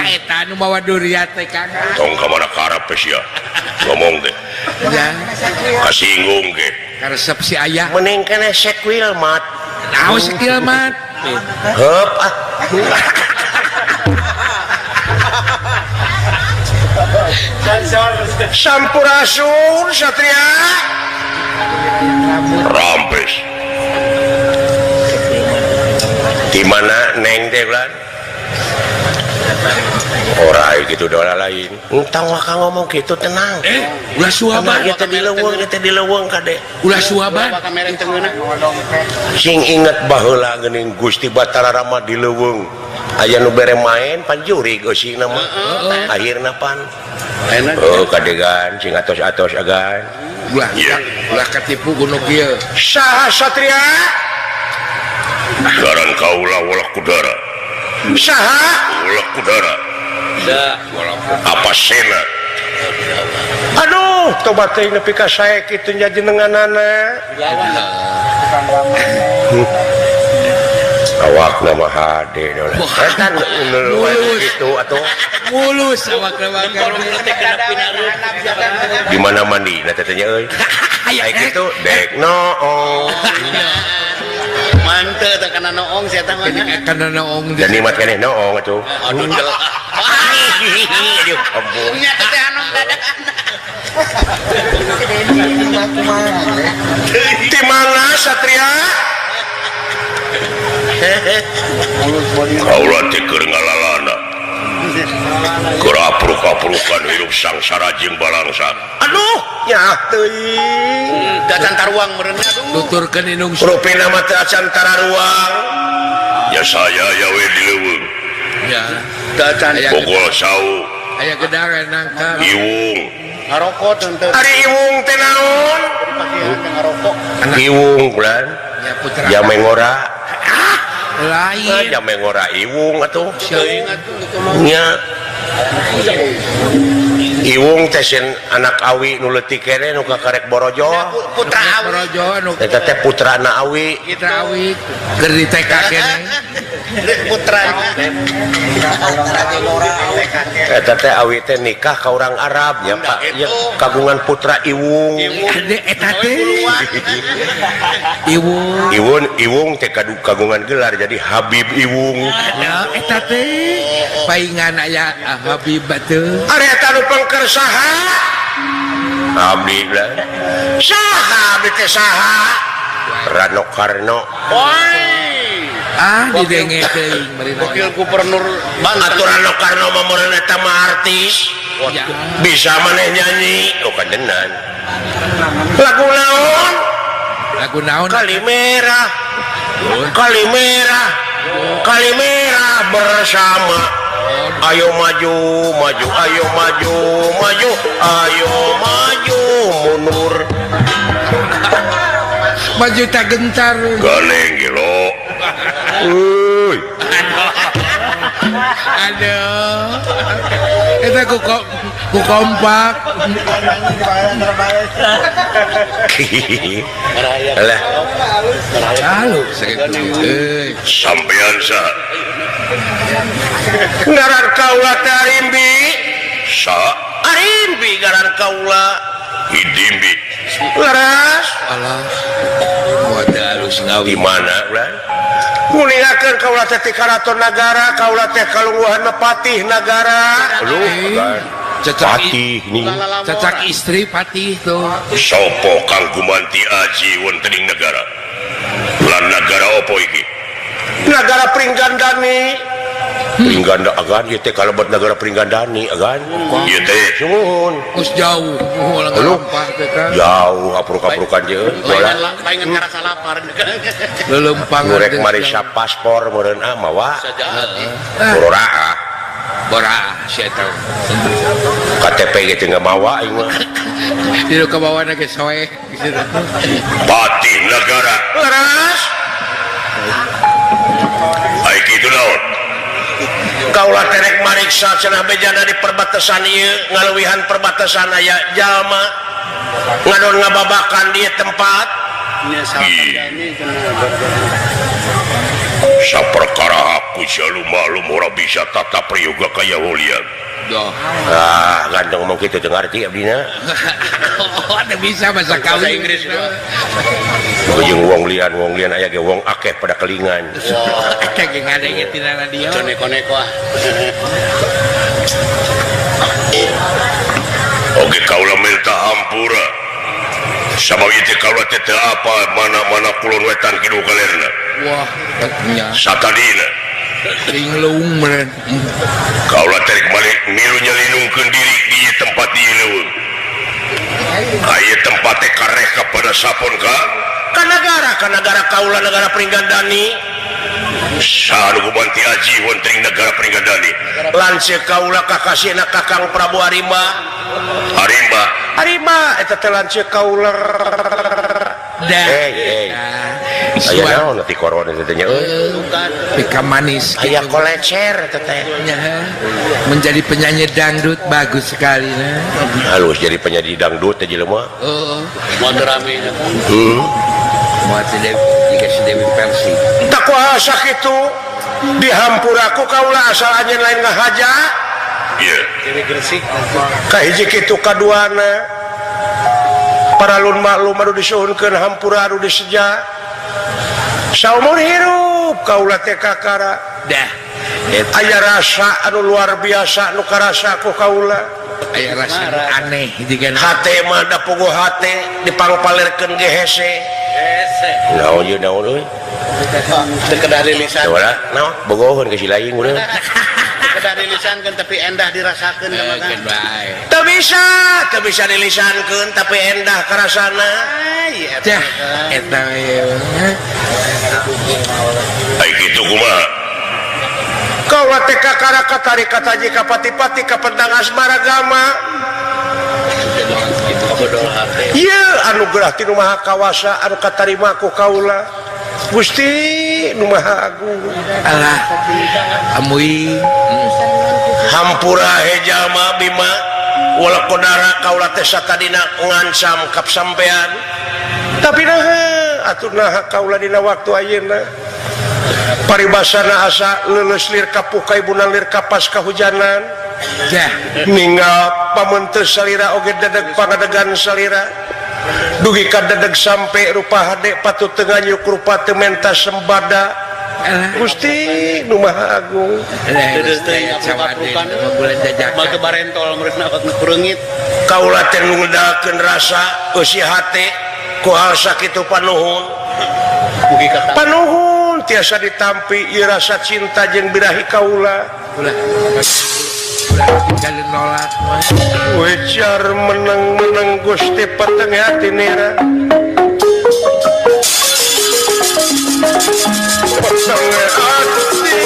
Eta anu mawa durian teh Kang. Tong ka mana karep sia. Ngomong teh. Ya. Kasinggung ge. Karesep si ayah. Mending keneh Sekwilmat. Naon Sekwilmat? Heup ah. Sampurasun Satria. Rampes. Di mana neng teh bulan? Ora gitu dola lain. Entang waka ngomong gitu tenang. Ulah suaban kita di leuweung, kita di leuweung kade. Ulah suaban. Sing inget baheula geuning Gusti Batara Rama di leuweung. Aya nu bere main panjuri geusina mah. Akhirna pan. Oh kadegan sing atos-atos agan. Ulah ulah katipu gunung kieu. Saha Satria? Ngaran kaula Wolok Kudara. Saha? Wolok Kudara. Apa sena? Aduh, tobat teh nepi ka sae kitu nya jenenganana. Awakna mah hade eta mulus kitu atuh. Mulus awakna mah. Di mana mandina teh nya euy? Aya kitu dek noong. Manteu teh kana noong sia teh mah. Kana noong. Dan nikmat keneh noong atuh. Aduh. Aduh, ampun. Nya teh anu dadakan. Di mana Satria? Kaula teh keur ngalalana. Keur apruk-aprukan hirup sangsara jeung balangsa. Aduh, nyaah teuing. Da can taruang meureun aduh. Tuturkeun indung. Rupina mah teu acan tararuang. Ya saya ya we di leuweung. Ya. Da can Bogol sau. Aya gedang nangka. Iwung. Ngarokok teu. Ari iwung teh naon? Ngarokok. Iwung bulan. Ya putra. Jamengora. Lain. Jamengora iwung atuh. Teuing atuh kitu mah. Nya. Iwung teh sieun anak awi nu leutik keneh nu kakarek borojo. Putra awi. Borojo nu eta teh putrana awi. Putra awi keur di TK keneh. Putra. Eta teh awi teh nikah ka urang Arab nya Pak. Ya kagungan putra Iwung. Eta teh Iwung. Iwung Iwung teh kagungan gelar jadi Habib Iwung. Eta teh paingan aya Habib teh. Ari eta nu pengker saha? Abdi lah. Saha abdi teh saha? Rano Karno. Oi. Ah didenge teuing meureun. Wakil gubernur Banten. Atuh Rano Karno mah meureun eta mah artis. Bisa maneh nyanyi. Oh kandenan. Lagu naon? Lagu naon? Kali merah. Kali merah. Kali merah bersama. Ayo maju, maju, ayo maju, maju, ayo maju, mundur. Maju tak gentar. Galeng gelo. Uy. Aduh. Eta ku kompak. Alah. Halus euy. Sampean sa. Ngaran kaula teh Arimbi. Sa Arimbi ngaran kaula. Hidimbi. Laras. Alah. Moal teu alus ngawi. Di mana ulah? Muliakeun kaula teh ti karaton nagara, kaula teh kalungguhan patih nagara. Aduh, Cacak patih nih. Cacak istri patih tuh. Sopo kang gumanti aji wonten ing nagara? Lan nagara opo iki? Nagara Pringgandani. Pringganda agan ieu teh kalebet negara Pringgandani agan. Ieu teh sungguhun. Geus jauh ulah ngalampah teh kan. Jauh apruk-aprukan jeung palingan ngarasa lapar. Leuleumpangan ngurek marisa paspor meureun ah mawa. Bororaa. Bora sia eta. KTP ge teu mawa aing mah. Di ka bawana ge soe. Patih negara. Leres. Ai kitu naon? Kaula terek mariksa cenah bejana di perbatasan ieu ngaluwihan perbatasan aya jalma ngadon ngababakan di tempat. Saperkara aku selalu maklum ora bisa tata prayoga kaya holian. Ah, ganteng ngomong kitu teu ngarti abdina. Oh, teu bisa bahasa Bahasa Inggris. Jeung wong lian aya ge wong akeh pada kelingan. Eta ge ngadenge tina radio. Neko-neko ah. Oge kaula minta hampura. Sabab ieu teh kaula teh teu apa mana-mana kulon wetan kidul kalerna. Wah, nya. Satadina. Linglung meureun. Kaula tarik balik milu nyelinungkeun diri di tempat ieu leuweung. Aya tempat teh kareh kepada sapon ka? Ka negara kaula negara Pringgandani. Saha nu gumanti aji wonten ing negara Pringgandani? Lanceuk kaula kakasihna Kakang Prabu Arimba. Arimba, Arimba eta teh lanceuk kaula. Dah. Hey, aya naon ti korona teh nya euy. Pika manis. Aya kolecer eta teh. Menjadi penyanyi dangdut bagus sekali nah. Halus jadi penyanyi dangdut teh jelema. Heeh. Moal rame nya. Heuh. Moal si Dewi jika si Dewi Persi. Tak kuasa kitu dihampura ku kaula asal anjeun lain ngahaja. Ieu. Dewi Gresik. Kahiji kitu kaduana. Paralun maklum anu disuhunkeun hampura anu diseja. Saumur hirup kaula teh kakara. Dah. Aya rasa anu luar biasa nu karasa ku kaula. Aya rasa aneh jiga hate mah da puguh hate dipangpalerkeun ge hese. Hese. Naon ieu naon euy? Teu kedah dilisan. Naon bogoheun ka si lain urang. Teu kedah dilisankeun tapi endah dirasakeun mah kan. Teu bisa dilisankeun tapi endah karasana. Dah, eta we. Ai kitu kumaha? Kaula teh kakara katarik kataji ka pati-pati ka pentang asmara gama. Ieu anugerah ti Nu Maha Kawasa anu katarima ku kaula. Gusti Nu Maha Agung. Alah, amui. Hampura hejalma bima wala qadara kaula teh satadina ngancam kap sampean. Tapi naha atuh naha kaula dina waktu ayeuna. Paribasana asa leuleus lir kapuka ibuna lir kapas kahujanan. Jah, ninggal pamenteu salira oge dedeg pangadegan salira. Dugi ka dedeg sampe rupa hade patut teu nganyuk rupa teu menta sembada. Gusti Nu Maha Agung. Maka barentol meureun awak nu kureungit. Kaula teh ngundalkeun rasa eusi hate ku hal sakitu panuhun. Mugi kata panuhun tiasa ditampi ieu rasa cinta jeung birahi kaula. Ulah tinggalin nolak. Wejar meneng-meneng Gusti peteng hati nira. Peteng hati.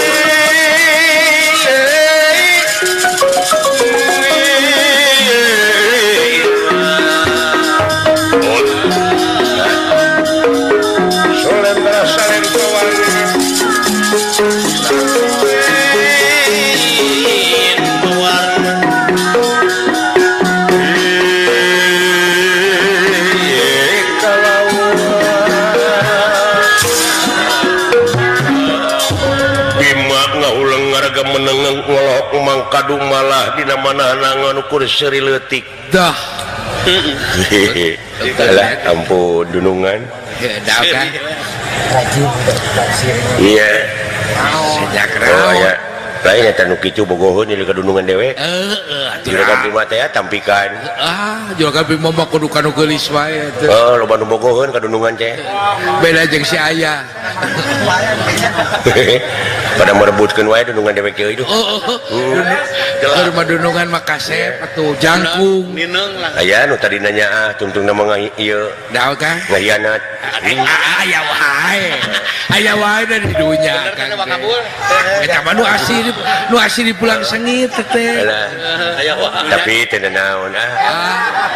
Solendra salento warni. Menengeng ngolok mangkadu malah dina manahna nganukur seuri leutik. Dah. Alah ampun dunungan. Dah kan. Iya. Sejak Oh ya. Lain eta nu kitu bogoheun jadi kadunungan dewek. Heeh atuh. Juragan Bima teh tampikan. Ah, juragan Bima mah kudu kanu geulis wae teh. Oh, loba nu bogoheun kadunungan teh. Beda jeung si aya. Pada merebutkeun wae dunungan dewek ieu itu. Oh, keur mah dunungan mah kasep atuh jangkung. Nineung lah. Aya nu tadi nanya ah tungtungna mah ieu. Daun kah? Ngahianat. Aya wae. Aya wae da di dunya Kang. Eta mah nu asli nu asli pulang sengit teh. Aya wae. Tapi teu naon ah.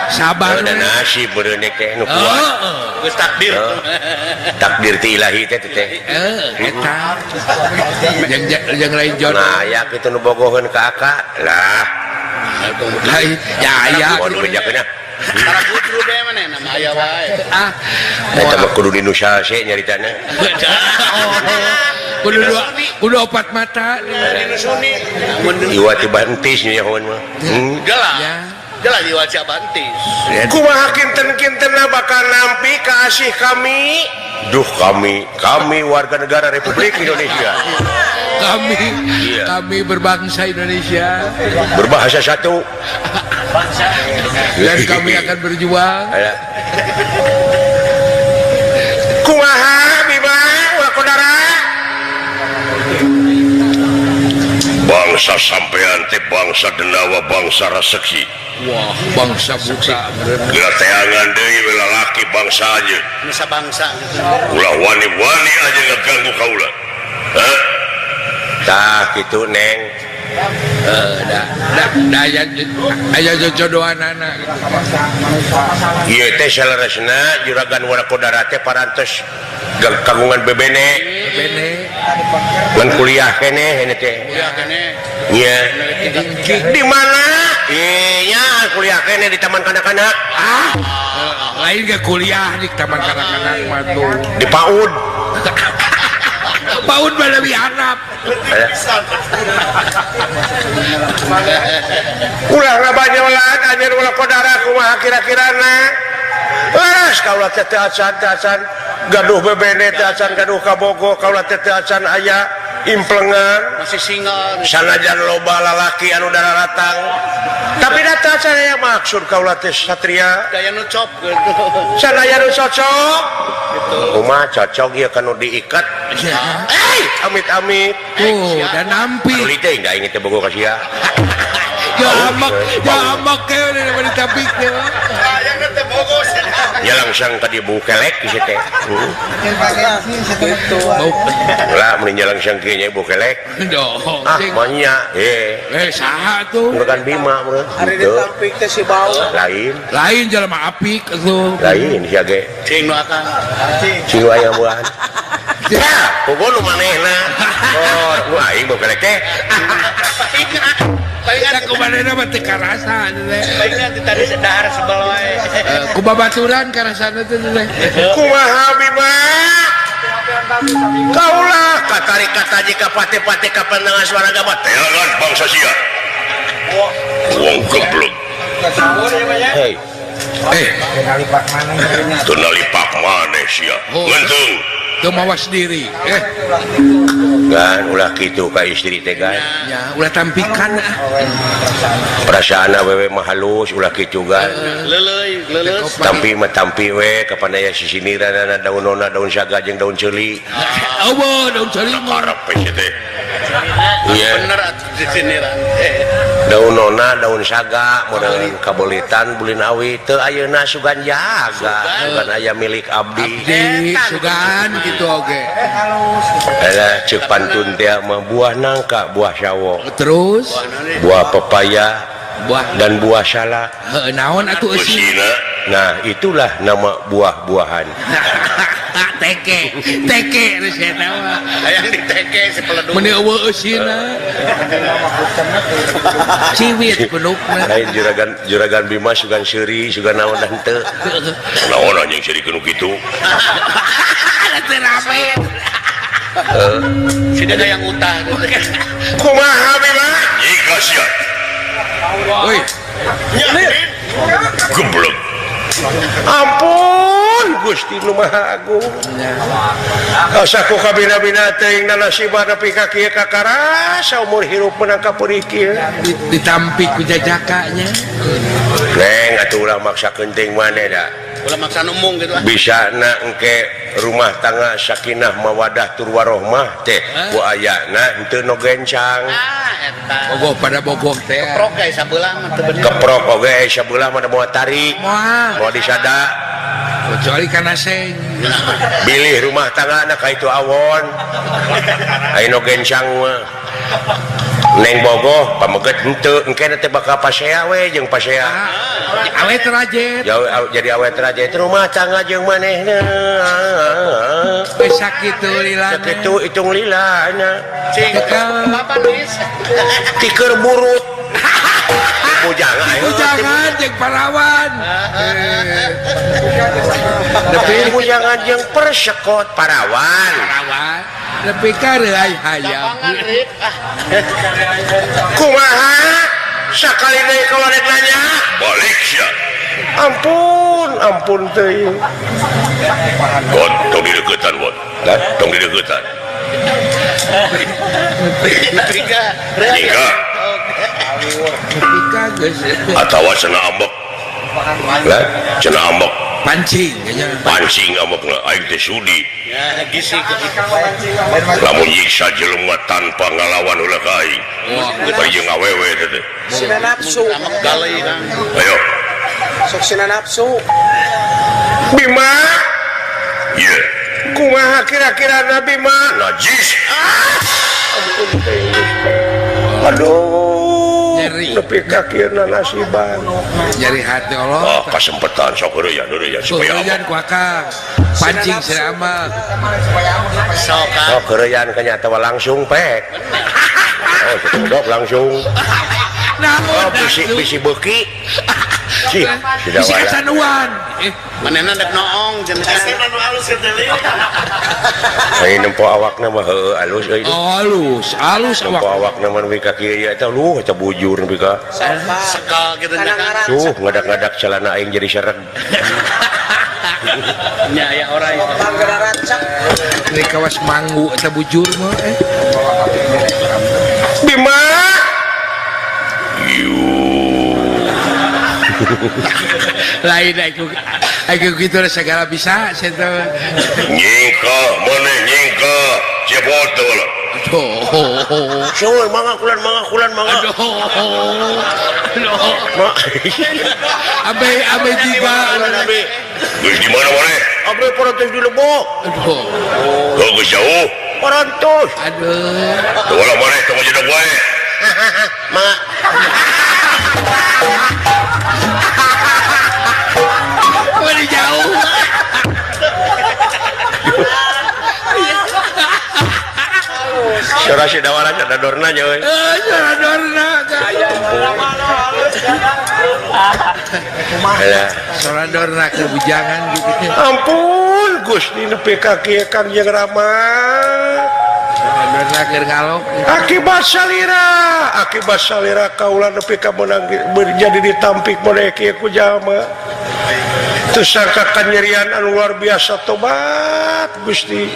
Sabar da nasib meureun teh nu kuat. Geus takdir. Takdir ti ilahi teh teh. Eta. Jeung lain jodoh. Nah, aya kitu nu bogoheun ka aka. Lah. Lain ya aya. Kudu bejakeun ah. Tara gudru deh manehna mah aya wae. Ah. Eta mah kudu di nu sase nyaritana. Kudu dua, kudu opat mata. Dinu suni. Iwa ti bantis nyahoan mah. Jelas. Jelas iwa ti bantis. Kumaha kinten-kintenna bakal nampi ka asih kami? Duh kami warga negara Republik Indonesia. Kami iya. Kami berbangsa Indonesia. Berbahasa satu. Bangsa. Dan kami akan berjuang. Kumaha Bima Wakodara? Bangsa sampean teh bangsa denawa, bangsa reseksi. Wah, bangsa buta. Geura teangan deui we lalaki bangsa aja. Nusa bangsa. Ulah wani-wani aja ngaganggu kaula. Hah? Tah kitu Neng. Da aya jojodohanana. Ieu teh saleresna Juragan Warakodara teh parantos kagungan bebene. Bebene. Ngan kuliah keneh ini teh. Kuliah keneh. Nya. Di mana? Iya, kuliah keneh di taman kanak-kanak. Ah, lain ge kuliah di taman kanak-kanak mah tuh. Di PAUD. PAUD mah leuwih handap. Ulah ngabanyolan anjeun Warakodara kumaha kira-kirana. Leres kaula teh teu acan gaduh bebene teu acan gaduh kabogo kaula teh teu acan aya implengan masih single sanajan loba lalaki anu dararatang tapi da teu acan aya maksud kaula teh satria daya nu cop gitu sanaya nu cocok gitu kumaha cocok ieu kanu diikat amit-amit tuh dan nampi tuli teh da aing teh bogo ka sia. Jamak keun da ditampik teh. Hayang teh bogo nya langsung ka dieu kelek geus teh. Gitu. Lah mun nya langsung kieu nya bau kelek. Dong. Ah manya eh. Saha tuh? Bukan Bima meureun. Ari ditampik teh si bau. Lain. Lain jelema apik atuh. Lain sia ge. Cing nu akang. Cing aya buahan. Ya, bogo nu manehna. Oh, nu aing bau kelek teh. Palingan kumanehna mah teu karasa teh. Palingan tadi dahar sebel wae. Ku babaturan karasana teh teh. Kumaha Bima? Kaulah katarik kataji ka pate-pate ka pandangan suara gabat. Teangan bangsa sia. Wong geblek. Hei. Teu nalipak maneh sia. Ngentung. Teu mawas diri. Gan ulah kitu ka istri teh gan. Ya, ulah tampikan ah. Perasaan awewe mah halus ulah kitu gan. Leuleui, leuleus. Tampi mah tampi we kapan aya sisiniranana daun nona daun saga jeung daun ceuli. Eueuh daun ceuli mah karep we teh. Iya. Bener atuh sisiniran. Daun nona daun saga model kabeulitan bulin awi teu ayeuna sugan jaga, sugan aya milik abdi. Abdi sugan kitu oge. Alah ceuk pantun teh mah buah nangka, buah sawo. Terus buah pepaya, buah dan buah salak. Heuh naon atuh eusina? Nah, itulah nama buah-buahan. Teke, teke geus eta mah. Hayang diteke si peledug. Meuni eueuh eusina. Ciwit penukna. Lain juragan Bima sugan seuri, sugan naon dan teu. Naon anjing seuri kudu kitu. Teu rame. Si dada yang utah. Kumaha Bima? Nyika sia. Woi. Geblek. Ampun. Ampun Gusti Nu Maha Agung. Asa ku kabina-bina teuing nanasiba nepi ka kieu kakarasa umur hirup menang ka peurik ieu. Ditampik ku jajakanya. Neng atuh ulah maksakeun teuing maneh da. Ulah maksa umung gitu ah. Bisa na engke rumah tangga sakinah mawadah tur warohmah teh ku ayana henteu nu gencang. Ah eta. Bogoh pada bogoh teh. Keprok ge sabelah mah teu bener. Keprok oge sabelah mah moal tarik. Moal. Moal disada. Kecuali kana seng. Bilih rumah tangga na ka itu awon. Aya nu gencang mah. Neng bogoh pameget henteu engke teh bakal pasea we jeung pasea. Awet rajet. Jadi awet rajet rumah tangga jeung manehna. Geus sakitu lilana. Sakitu hitung lilana. Cing apa Nis? Tiker burut. Bujangan, bujangan jeung parawan. Tapi bujangan jeung persekot parawan. Parawan. Lebih ka reuay hayam. Kumaha? Sakali deui ka wareg nanya. Balik sia. Ampun, ampun teuing. Gon, tong dideukeutan, Gon. Lah, tong dideukeutan. Nyingka. Atawa cenah ambek. Lah, cenah ambek. Pancing pancing ambekna aing teh sudi. Ya, gisi lamun nyiksa jelema tanpa ngalawan ulah ka aing. Bari jeung awewe teh teh. Sina nafsu. Galeuy Kang. Ayo. Sok sina nafsu. Bima. Ieu. Kumaha kira-kira na Bima? Najis. Ah. Aduh. Nyeri. Nepi ka kieu nasiban. Nyeri hati Allah. Oh, kasempatan sok heureyan heureyan supaya heureyan ku akang. Pancing selama. Sok oh, heureyan kanya tawa langsung pek. Oh, dok langsung. Naon? Oh, bisi beuki. Sih, bisi kasanuan. Manehna dek noong cenah. Ai nempo awakna mah heueuh alus euy. Oh, alus, alus awak. Nempo awakna mah nepi ka kieu ieu eta luh eta bujur nepi ka. Sekal kitu nya kan. Tuh ngadak-ngadak celana aing jadi sereg. Nya aya orai. Ini kawas manggu eta bujur mah eh. Bima. Lain aku gitu segala bisa saya tahu. Nyingka mana nyingka cepot tuh. Aduh. Suul mangga kulan mangga kulan mangga. Aduh. Abe abe tiba. Geus di mana mana? Abe parantos di Lebok. Aduh. Oh, geus jauh. Parantos. Aduh. Tuh lah mana tong jedog wae. Mangga. Waduh jauh. Suara si dawaran ada dorna nya euy. Suara dorna gaya. Suara dorna ke bujangan gitu. Ampun Gusti nepi ka kieu Kang Jeung Rama. Akibat salira kaula nepi ka meunang jadi ditampik maneh kieu ku jalma. Teu sangka kanyerian anu luar biasa tobat Gusti.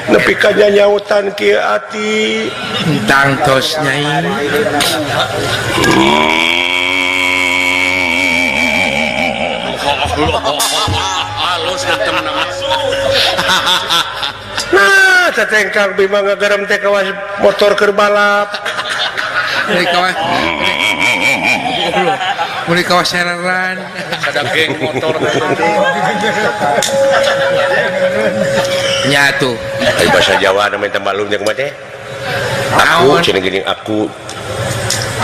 Nepi ka nyanyautan kieu ati. Tangtos nyai. Halus temen. Nah, teteh Kang Bima ngagerem teh kawas motor keur balap. Meuli kawas sereran. Ada geng motor. Nya tuh. Ai bahasa Jawa na minta maklum jeung kumaha teh? Aku cenah geuning aku.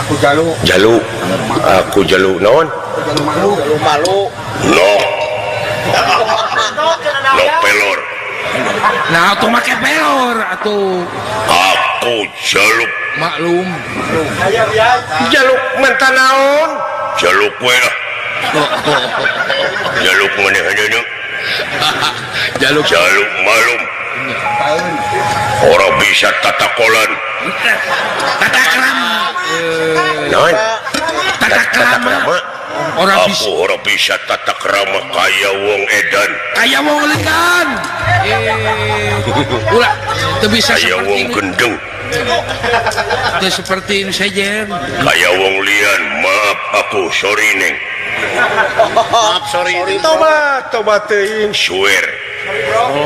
Aku jalu. Jalu. Aku jalu naon? Jalu malu. Jalu malu. Nok. Nok pelor. Nah, atuh make pelor atuh. Aku jaluk maklum. Jaluk menta naon? Jaluk we lah. Jaluk maneh-maneh. Jaluk jaluk malum. Orang bisa tatakolan. Tata krama. Naon? Tata krama. Ora bisa. Aku ora bisa tata krama kaya wong edan. Kaya wong likan. Ulah teu bisa kaya seperti wong ini. Gendeng. Teu seperti ini saja. Kaya wong lian, maaf aku sorry neng. Maaf sorry. Tobat, tobat teuing. Swear. Oh,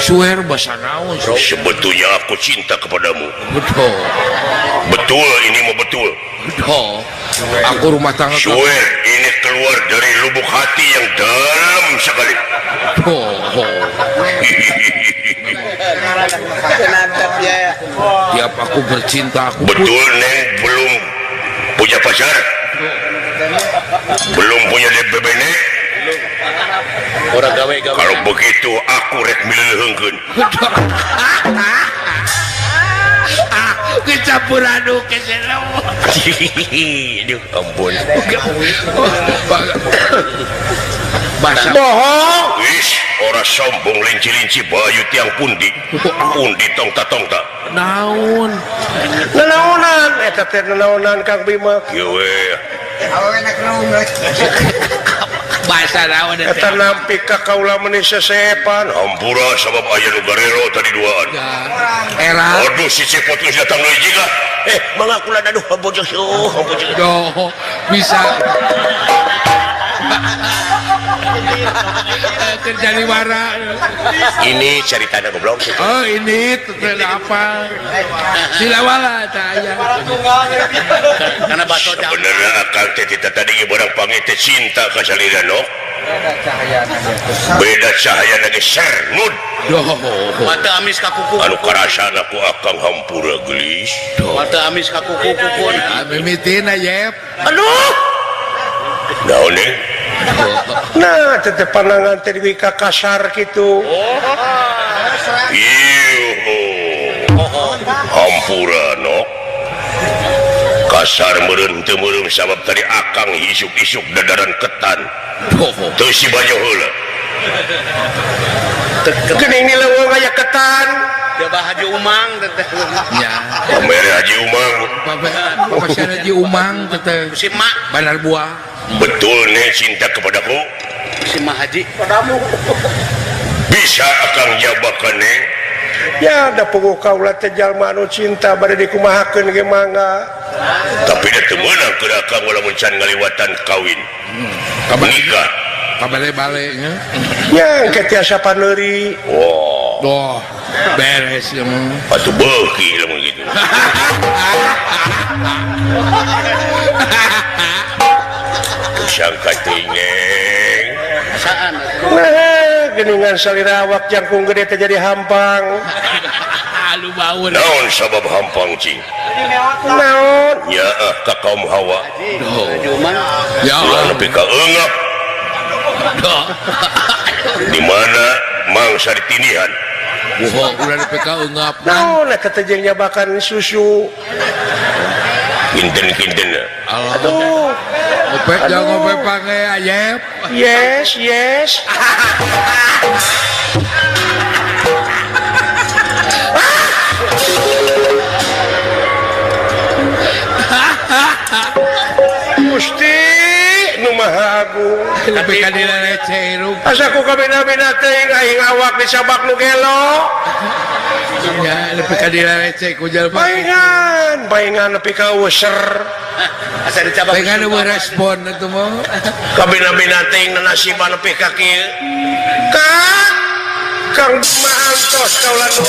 swear bahasa naon? Sebetulnya aku cinta kepadamu. Betul. Betul ini mau betul. Betul. Aku rumah tangga. Swear ini keluar dari lubuk hati yang dalam sekali. Oh, oh. Tiap aku bercinta aku betul neng belum punya pacar. Belum punya DPBN. Orang gawe-gawe. Kalau begitu aku rek mileuheungkeun. Kecampur aduk kesel. Aduh ampun. Bahasa bohong. Wis ora sombong linci-linci bayu tiang pundi. Pundi tongta-tongta. Naon? Nanaonan eta teh nanaonan Kang Bima. Kieu we. Bahasa naon eta nampi ka kaula meuni sesepan. Hampura sabab aya nu garelo tadi duaan. Era. Aduh si cepot geus datang deui jiga. Mangga kula aduh bojoh bojoh. Doh, bisa. Kerja di mana? Ini ceritanya goblok. Oh, ini tentang apa? Silawala tanya. Karena baso sebenarnya akal teh tidak tadi barang panggil teh cinta ka salira no. Beda cahaya lagi sernud. Mata amis ka kuku. Anu karasana ku akang hampura geulis. Mata amis ka kuku kukun. Mimitina yep. Aduh. Naon nih? Nah, tetep pandangan teh ka kasar kitu. Ieu. Hampura nok. Kasar meureun teu meureun sabab tadi akang isuk-isuk dadaran ketan. Teu si banyo heula. Geuning ni leuweung aya ketan. Coba Haji Umang teteh. Ya. Pamere Haji Umang. Pamere Haji Umang teteh. Si mak Bandar Buah. Betul nih cinta kepadaku. Si Mak Haji padamu. Bisa akang jabakan nih. Ya da puguh kaula teh jalma anu cinta bade dikumahakeun ge mangga. Tapi da teu meunang keur akang lamun can ngaliwatan kawin. Nikah. Kabale-bale nya. Nya engke tiasa paneuri. Wah. Doh, beres ya mah. Atuh beuki lamun kitu. Sangka teuing. Saan? Nah, geuningan salira awak jangkung gede teh jadi hampang. Lu baur. Naon sabab hampang cing? Naon? Nyaah ka kaum Hawa. Haji Umang. Ya. Ulah nepi ka eungap. Di mana mangsa ditinihan? Wah, ulah nepi ka eungap. Naon eta teh jeung nyabakan susu. Kinten-kinten. Aduh. Ngope jangan ngope pange ayep. Yes, yes. Gusti nu Maha Agung. Lebih ka dileceh hirup. Asa ku kabina-bina teuing aing awak disabak nu gelo. Ya, lebih ka dileceh ku jalma. Paingan, paingan nepi ka user. Asa dicabak. Paingan eueuh respon atuh mah. Kabina-bina teuing nanasiban nepi ka kieu. Kang, Kang Bima antos kaula nu.